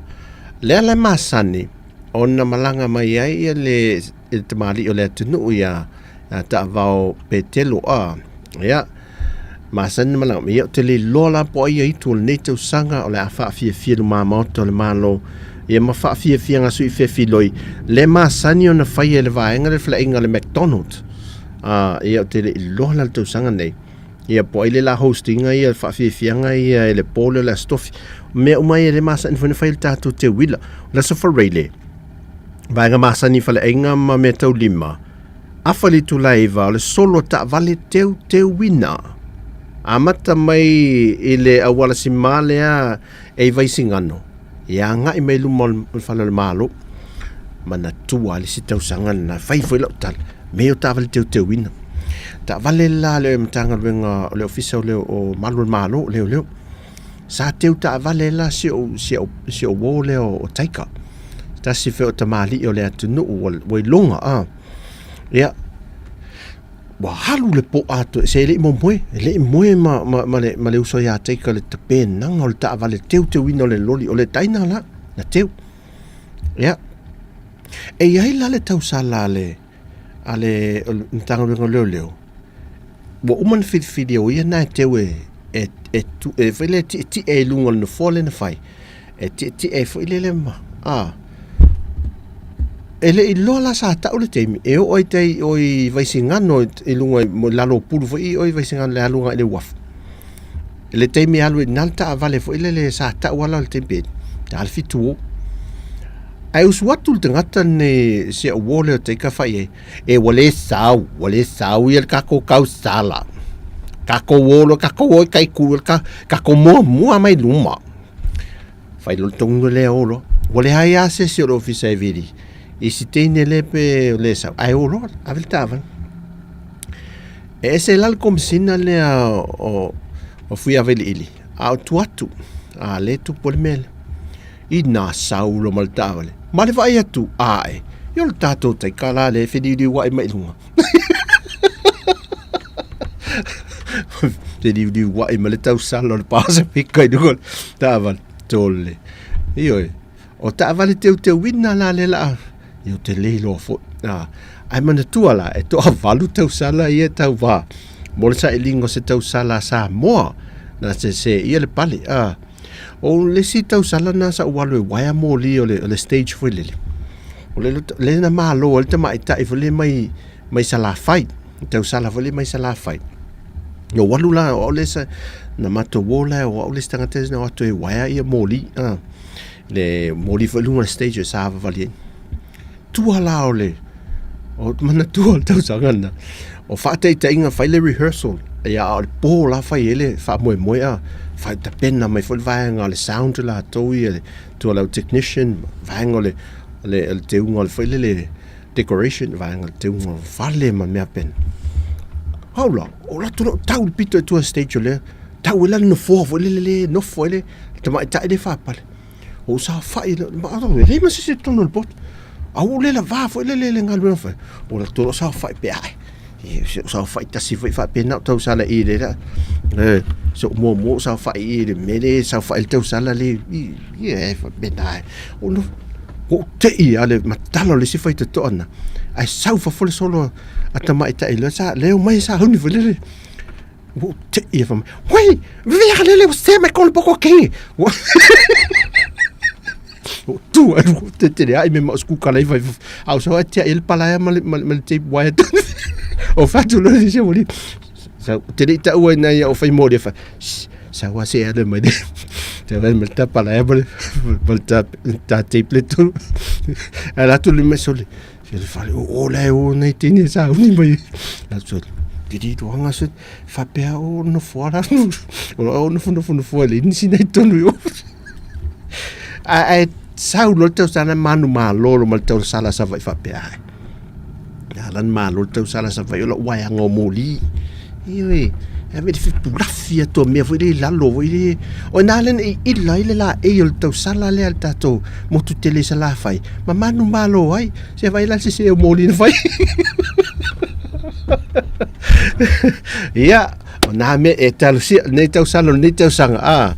Lea la e masani ona malaga mai ai ia le tamalii o le atunuu ia Taavao Petelo a. Ia, masani na malaga mai. Ia, ou te le iloa la po o ai ia itu o lenei tausaga o le a faafiafia luma maota o le Malo. Ia ma faafiafiaga sui fefiloi le masani ona faia e le vaega le faleaiga o le McDonald. A, ia, ou te le iloa la le tausaga nei. Ia, po o ai le la hostinga ia faafiafiaga ia e le po lea o le Aso Tofi. O mea uma ia le masani foi ona fai e le tatou teuila. O le Aso Faraile, vaega masani faleaiga ma mea taulima, afa le itula e 9 o le solo taavale teuteuina. Amata mai i le auala sima lea e i Vaisigano, ia agai mai luma o le fale o le Malo. Manatua le isi tausaga lena, fai foi lau tala, mea o taavale teuteuina. Taavale la le Matagaluega o le Ofisa o le o Malu o le Malo, leoleo. Sa teu taavale la si ou, si ou, si ou uo lea o Taika. Tasi foi o tamalii o le atunuu ua, ua iloga a. Ia, ua alu le po atoa, se e le i momoe, e le i moe ma, ma, ma, le, ma le uso ia Taika le tapenaga o le taavale teuteuina o le loli, o le taina la, na teu. Ia, e i ai la le tausala a le, a le Matagaluega o Leoleo, ua uma ona filifilia o ia na e teu e, e, e, tu, e foi lea tietie i luga o le nofoa lea na fai, e tietie ai foi lele ma, a, e le i loa la sa tau le taimi, e oo ai tai o i Vaisigano i luga i lalo o pulu foi i o i Vaisigano le alu agai i le uafu. I le taimi e alu ai na le taavale foi lele sa tau ala o le taimi pe ta le fitu o. Ae usu atu le tagata lenei si au uo lea o Taika fai ai, e ua le sau, ua le sau ia le kakou kausala. Kakou o loa, kakou o i kai ku, ka, kakou muamua mai luma. Fai loa le tonu lea o loa. Ua leai lava se isi o le ofisa e vili. I si teine le pe o le sau, ae o loa, ave le taavale. E ese la le komisina lea o, o Fuiavailiili, a o tua atu, a le tupu le mea lea. I nā sau loa ma le taavale, ma le vaai atu, ae, i o le tatou taika la lea e feliuliuai mai i luga. Feliuliuai ma le tausala o le Pasefika i luga o le taavale. Tole. Ioe. O taavale teuteuina la le laa, i o te le iloa foi. Ah, ae manatua la, e toavalu tausala ia e tauvā mo le sailiga o se tausala a Samoa, na se se ia le pale. Ah, o le isi tausala na sa ou alu e uaea moli o le, o le stage foi lele. O le, le na malo ai le tamaitai foi lele mai, mai Salafai, tausala foi lele mai Salafai. Na ou alu la, o au le sa, na matou o la, o au le isi tagata na o atu e uaea ia moli. Ah, le moli foi luga o le stage e savavali ai. Tua la o le, o manatua o le tausaga lena, o faataitaiga fai le rehearsal, ia a o le po la fai ai le faamoemoe a, fai tapena mai foi le vaega o le sound latou ia, le tua lau technician, vaega o le, le, le teuga o le foi lele decoration, vaega o le teuga o le fale ma mea pena. Au la, o latou lou tau le pito i tua stage o lea, tau ai la le nofoa foi lele le nofo ai le tamaitai le faapale. O ou saofai le, ma e leai ma se isi i totonu o le poto. A ua ou le lavā foi lele i le galuega fai, o latou lou saofai pe ae. E, si ou saofai tasi foi faapena o tausala i le la. E, si ou muamua ou saofai i le mea le saofai le tausala le, i, i e faapena e. O no, ua ou tei lava le matala o le isi faitotoa na. Ae sau fafo le solo a tamaitai lea sa leo mai sa huni foi lele. Ua te ia fa mai. Wei, vea lele o se mai kono poko ke. Ua tu ai te te ai me ma sku kala ifa au so atia el pala ma ma ma te wai o fatu lo se mo sa te le ta ua na ia o fai mo le fa sa wa se ale mai te vai me ta pala ma ma ta ta te pleto ala tu le me sole Se le fale o o le o nei tini sa uni mai. La so tiri tuanga se faapea o nofo ala o o nofo nofo nofo le nisi nei tonu i o. A e sau lo tau sana manu malolo ma le tau sala sa vai faapea ai. A lan malo le tau sala sa vai o lau waianga o moli. Ioe, e ave le fepulafi atu a mea foi le i lalo foi le. O ina le i ila ai le laei o le tausala lea le tatou motu tele i Salafai, ma manu malo ai, se vai la se se o moli na fai. Ia, o nā mea e talosia, nei tausala, nei tausaga, a.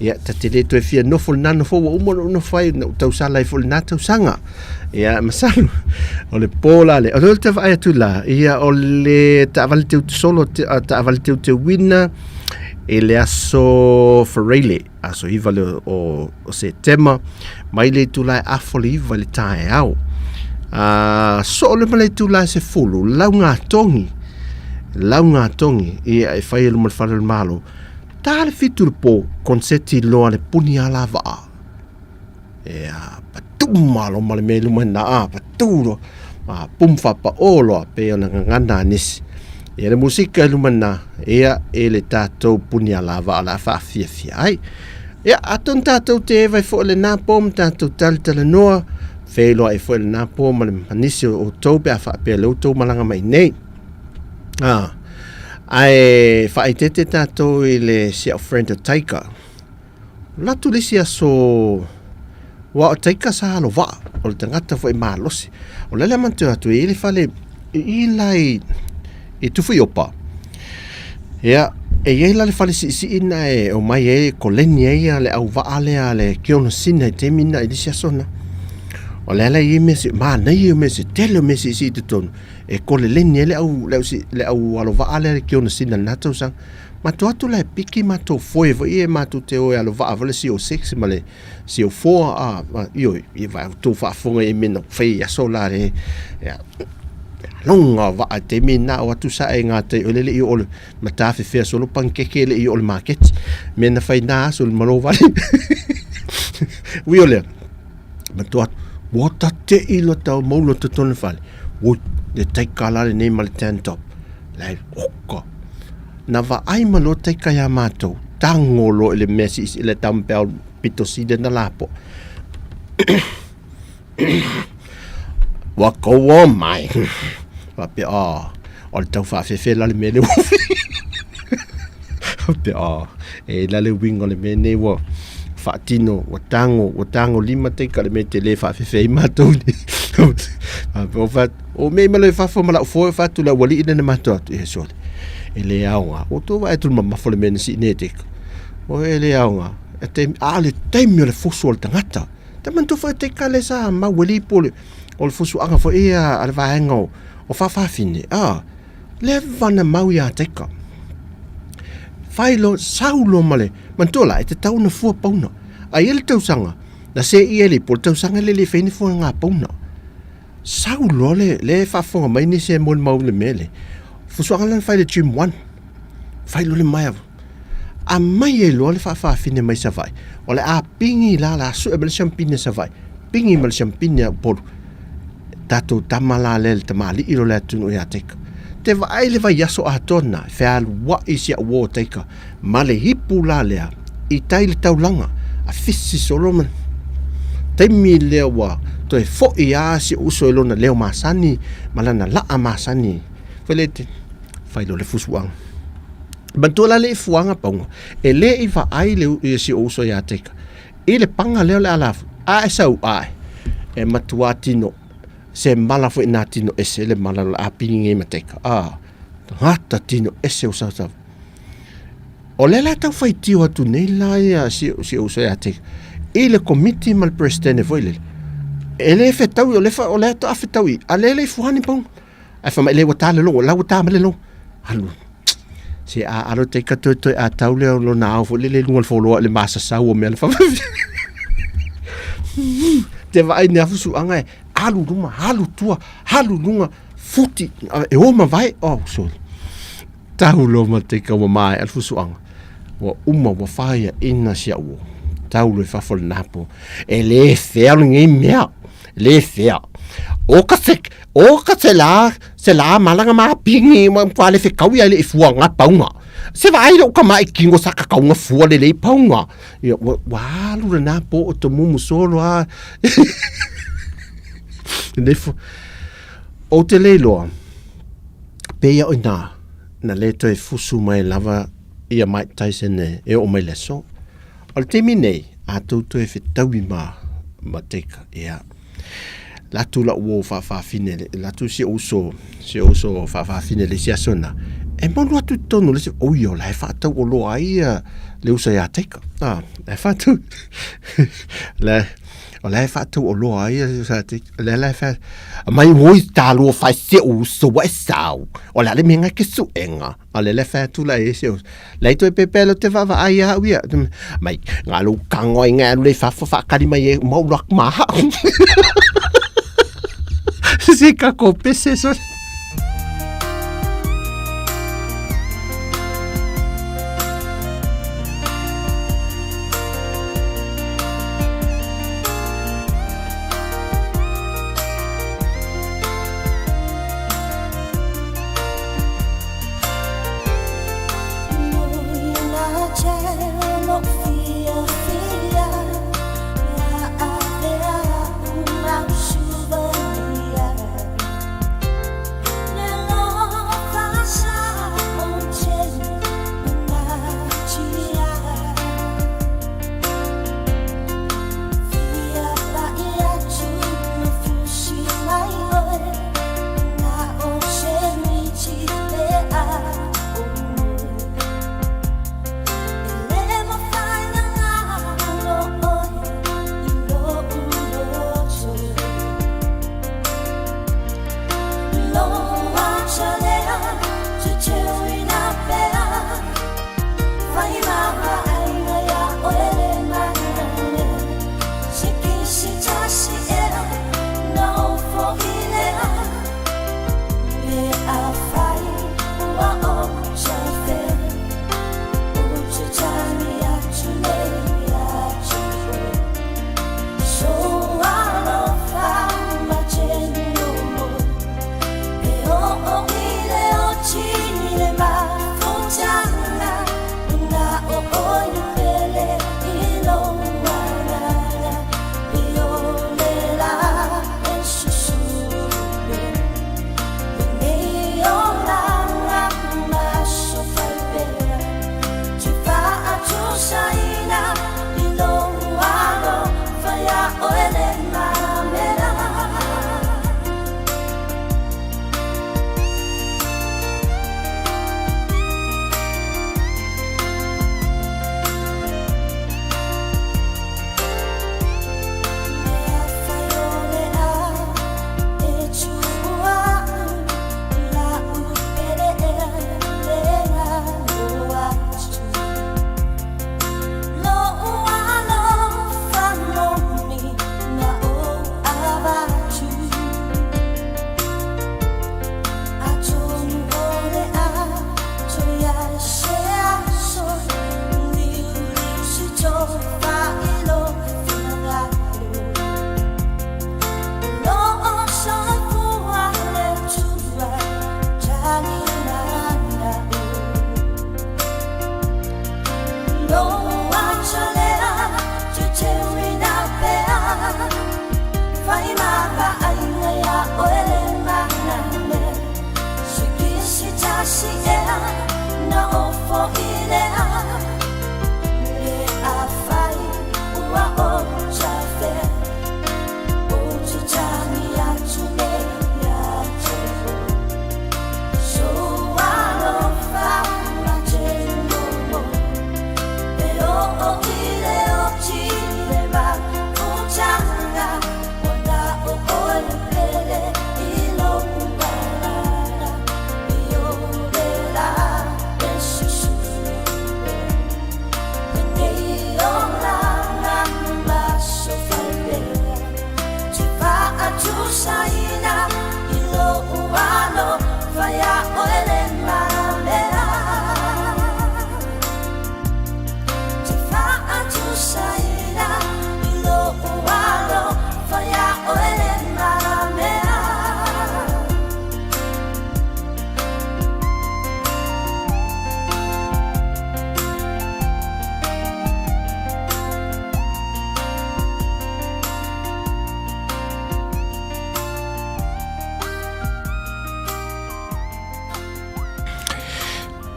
Ia, ta te le toe fia nofo le nano fo, ua uma ona nofo ai, na tausala ai fo le nā tausaga. Ia, masalo, o le pō la le, o le te vaai atu la, ia, o le taavale teu solo, taavale teu teuina, e le aso Fereile, aso iva le o, o Setema, mai le itula e afo le iva le taeao. So le ma le itula e se fulu, lau ngā tongi, lau ngā tongi, ia e whai e luma le whare o le malo, tā le fitu le pō, konseti loa le puni a la vaa. Ia, patu malo ma le mea i luma ina, a, patu loa. Ma pum whapa o loa, pe ona ngangana a nisi. Ia le musika i luma ina, ia, e le tātou puni a lava a la whaafiafia ai. Ia, atonu tātou te ewa i fo le nā pō ma tātou talatala noa, wheiloa i fo le nā pō ma le manisi o tou pe a whaapea le outou malanga mai nei. Ah, ae whaaitete tātou i le si au friend o Taika. Latu le isi aso ua o taika sa alo vaa o le tagata foi malosi. O le lea manatua atu e i le fale i i la i i Tufuiopa. Ia, e i ai la le fale siisii na e omai ai e koleni ai ia le au vaa lea a le Kiona Sina i taimi na i le isi aso na. O le ala i ai mea si, manaia ia mea si, tele o mea siisii i totonu e koleleni ai le au le au le au alo vaa lea a le Kiona Sina i lena tausaga. Matou atu la e piki matou foe foi e matou te o e alo vaa foi le CO6 ma le CO4 a ioe i vai tou faafofoga i mea na fai i aso la le ia longa o vaa i taimi na o atu sa e ngā tai o le le i o le matafefea solo pankeke le i o le maketi mea na fai nā aso le malo vale ui o lea matou atu ua tate'i loa tau mau loa totonu le fale oi le taika la lenei ma le tan top la oka Na vaai ma loa taika iā mātou, tango loa i le mea siisii le dumbbell pito sili na lapo. Ua koua mai. Faapea, oh, o le tau faafefe la le mea lea ua Faapea, oh, e la le uiga o le mea nei ua faatino, ua tango, ua tango lima taika le mea te le faafefe ai mātou nei. Faapea, o fatu, O mea i malo i fafo ma lau foe fatu le aualii lena matou atu, e sole, e le aoga. O tō vaai atu le mamafo le mea na sii nei e teka. O e le aoga. E te, a le taimi o le fusu o le tangata. Te manatua foi teka le sa mau e lipo le, o le fusuaga foi ia a le vaega o, o Faafafine. A, leva na mau ia teka. Whai lo, sau lo ma le, manatua la, e te tau na fua pauna. A ia le tausaga, na se i e lipo, le tausaga le le whaine fua ngā pauna. Sau loa le, le faafofoga mai nisi e molimau i le mea lea. Fusuaga lea na fai i le Gym One. Fai loa le maea. Aumai ai loa le faafafine mai Savaii. O le a pigi la, o le a sue mai le siampine a Savaii. Pigi ma le siampine a Upolu. Tatou tama la lea le tamalii loa le atunuu ia Taika. Te vaai le vaiaso atoa lena, fealuai si au uo o Taika ma le ipu la lea i tai le taulaga a fisi solo ma taimi lea ua toe fo'i a si ou uso i lona leo masani ma lana la'a masani foi le te fai loa le fusuaga. Manatua la le i fuaga pauga e le i vaai le ia si ou uso ia Taika i le paga lea o le alafu a e sau ae e matua tino se mala foi nā tino ese le mala o le a pigi nei ma Taika a tagata tino ese o South Africa. O lea la tau faitio atu nei la ia si, si ou uso ia te i le komiti ma le presidente foi lele. E le fetaui, o le fa, o le ata a fetaui, a le le i fuani paunga. Ae fai mai le ua ta le logo, la ua ta ma le logo. Alu. Se a alo te ka toe toe a tau lea o lona ao foi lele i luga o le foloa i le masasau o mea na fafafi. Te vaai ni afusuaga e alu luma, alu tua, alu luga, futi, e o ma vae, oh, sorry. Tau loa ma te ka ua maea le fusuaga. Ua uma ua faiaina si au uo. Tau loa i fafo o le napo. E le fea lenei mea. E le fea. O ka se, o ka se la, se la malaga ma pingi, ma kwa le fekau ia le i fua ngā paunga. Se vaai le uka mai kingo sa kakaunga fua le lei paunga. Ia, ua, ua alu le napo o te mumu solo a. Nei fu. Ou te le iloa, pei au inā, na le toe fusu mai lava ia Mike Tyson e, e oo mai le aso. O le taimi nei, a tou toe fetaui ma, ma Taker, ia. Latu lau uo faafaafine, latu si ou uso, si ou uso faafaafine le isi aso na, e molu atu i totonu le isi, oi o la e faatau oloa ai ia le uso ia Taker. Ah, e faatau, la, O la e faatau oloa ai ia sa te le la e fa mai woi ta lo fa se u so wa sau. O la le menga ke su enga. A le le fa tu la e se u. La i toe pepe lo te va va ai a uia. Mai nga lo kango ai nga le fa fa fa kali mai e mau lak ma. Se ka ko pese so.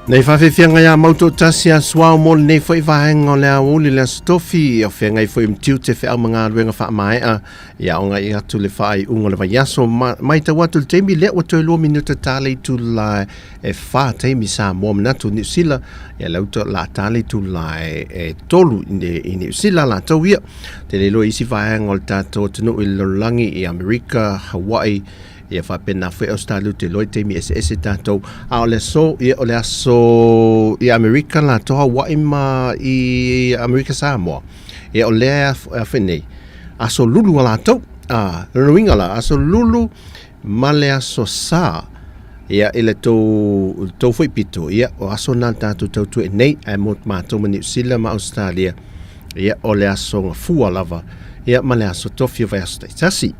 Nei faafefiaga iā Mautoatasi a Suao mo lenei foi vaega o le aoauli le Aso Tofi, o feagai foi ma tiute feau ma galuega faamaea ia ogaʻi atu le faaiuga o le vaiaso. Ma matau atu i le taimi lea ua toe 2 minuta ta le itula e 4 taimi Samoa manatu Niu Sila, ia lea ua la ta le itula e 3 i Niu Sila latou ia. Te le iloa isi vaega o le tatou atunuu i le lalolagi i Amerika, Hawaii, ia faapena foi Australia ou te iloa i taimi eseese tatou. A o le aso, ia o le aso i Amerika latou Hawaii ma i Amerika Samoa. Ia o lea e foi nei, aso lulu a latou. A, lona uiga la, aso lulu ma le aso sa. Ia i le tou, tou foi pito, ia o aso na tatou tautua nei, ae mo matou ma Niu Sila ma Australia, ia o le aso gafua lava, ia ma le aso tofi o vaiaso taitasi.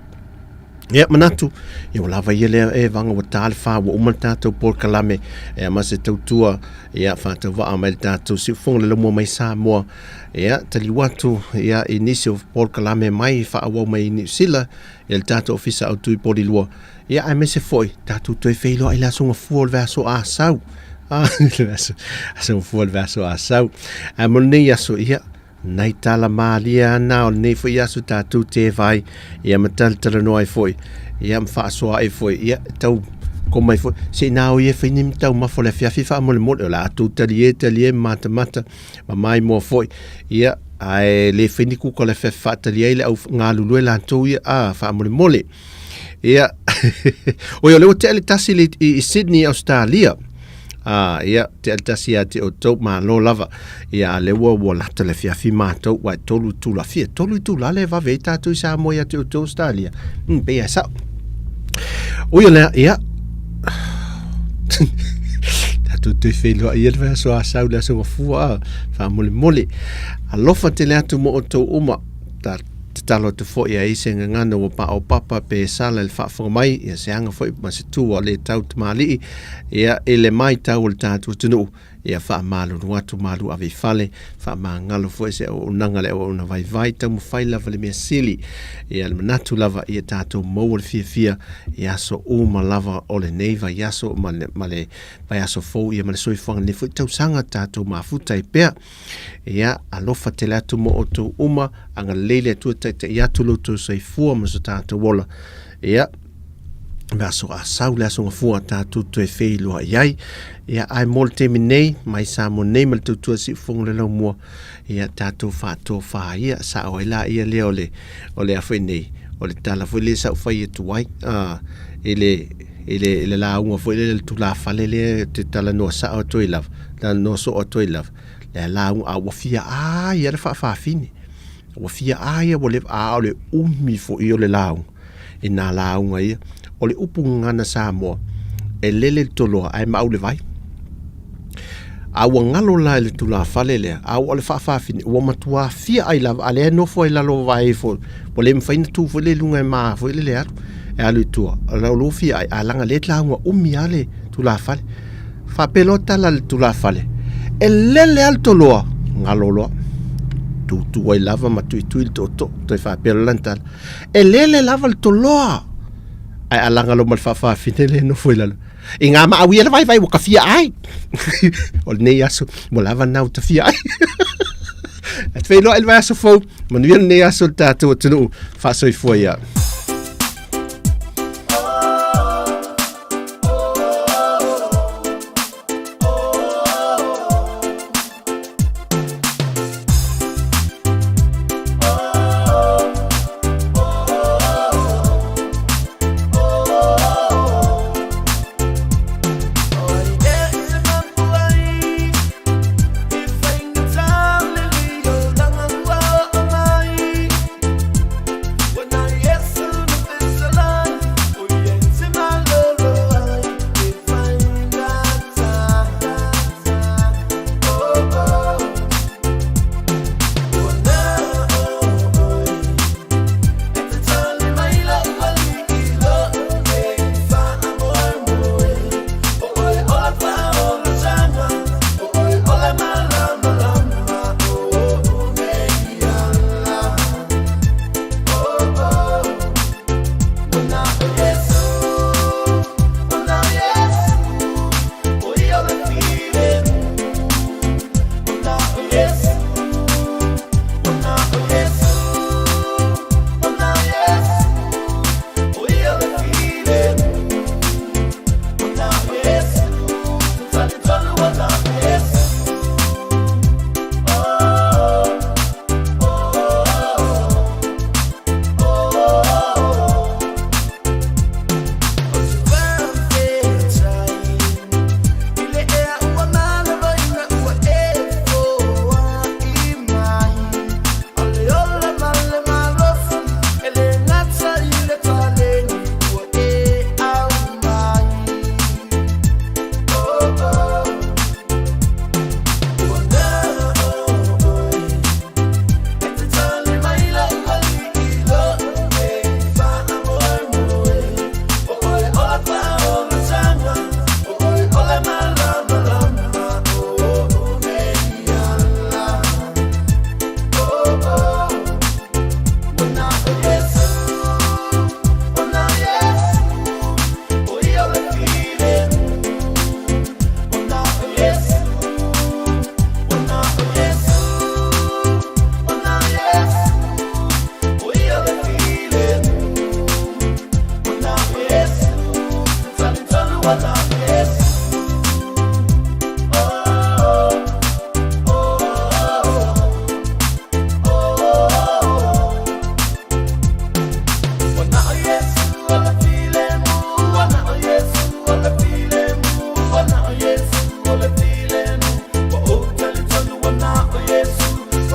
Ia manatu, ia ua lava ia lea e vaga ua ta le fa ua uma le tatou polokalame ia ma se tautua ia faatauvaa mai le tatou siufofoga le laumua mai Samoa ia taliu atu ia i nisi o polokalame mai faaauau mai i Niu Sila ia le tatou ofisa autu i Polilua ia aemaise foi tatou toe feiloai le aso gafua o le vaiaso Asau le aso gafua o le vaiaso Asau ae mo lenei aso ia Nai tala malie ana o lenei foi aso tatou te vai ia ma talatalanoa ai foi ia ma faasoa ai foi ia tau ko mai foi se ina o ia fai ni taumafa o le afiafi faamolemole o le a tou talie talie matamata ma maimoa foi ia ae le fai ni kuka o le afiafi faatalie ai le au galulue latou ia a faamolemole ia oi o lea ua tea le tasi le i Sydney Australia Ah, ia, te ale tasi ia te outou, malo lava. Ia, a lea ua, ua lata le afiafi matou, uae tolu itula, fia, tolu itula lea e vave ai tatou i Samoa ia te outou Australia. Pei lava e sao. Ui o lea, ia, tatou toe feiloai ia le vaiaso Asau le aso Gafua, a, faamolemole. Alofa tele atu mo outou uma. Ta, Tatalo atu foi a i se gagana ua paopapa pe sala i le faafofoga mai, ia se aga foi ma se tu a le tau tamalii, ia i le maitau o le tatou atunuu, ia faamalulu atu malu ave i fale, faamagalo foi se auaunaga le auauna vaivai, taumafai lava le mea sili, ia le manatu lava ia tatou maua le fiafia i aso uma lava o lenei vaiaso ma le, ma le vaiaso fou, ia ma le soifuaga lenei foi tausaga tatou mafuta ai pea. Ia, alofa tele atu mo outou uma, agalelei le Atua taitai atu lo outou soifua ma so tatou ola. Ia, le aso Asau, le aso Gafua tatou toe feiloai ai. Ia, ae mo le taimi nei, mai Samoa nei ma le tautua siufofoga o le laumua, ia tatou faatofa ia, sao ai la ia lea o le, o le a foi nei, o le tala foi lea sa ou fai atu ai, i le, i le, i le lauga foi lea, le tulafale lea te talanoa sao atu ai lava, talanoa soo atu ai lava, le lauga, a ua fia a ia le faafafine, ua fia a ia ua le, a o le umi foi o le lauga, i nā lauga ia, o le upu gagana Samoa, e lele le toloa ae maau le vai. A ua galo la i le tulafale lea, a ua o le faafafine, ua matuā fia ai lava, a lea e nofo ai lalo o vae ifo, ua le mafai ona tu foi le luga e ma foi le le alu, e alu i tua, o la ua fia ai, a laga lea lauga umi lava le tulafale. Faapea loa tala a le tulafale, e lele lava le toloa, galo loa. Tutu ai lava ma tuitui le tootoo, toe faapea loa lana tala, e lele lava le toloa, ae alaga loa ma le faafafine lea e nofo i lalo. I ngā maau ia le vaivai ua tafia ai. o lenei aso, ua lava nā ua tafia ai. E te whailoa i le vaiaso fou, manuia lenei aso le tātou atunuu, faasoifua ia.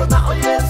Mana'o ia.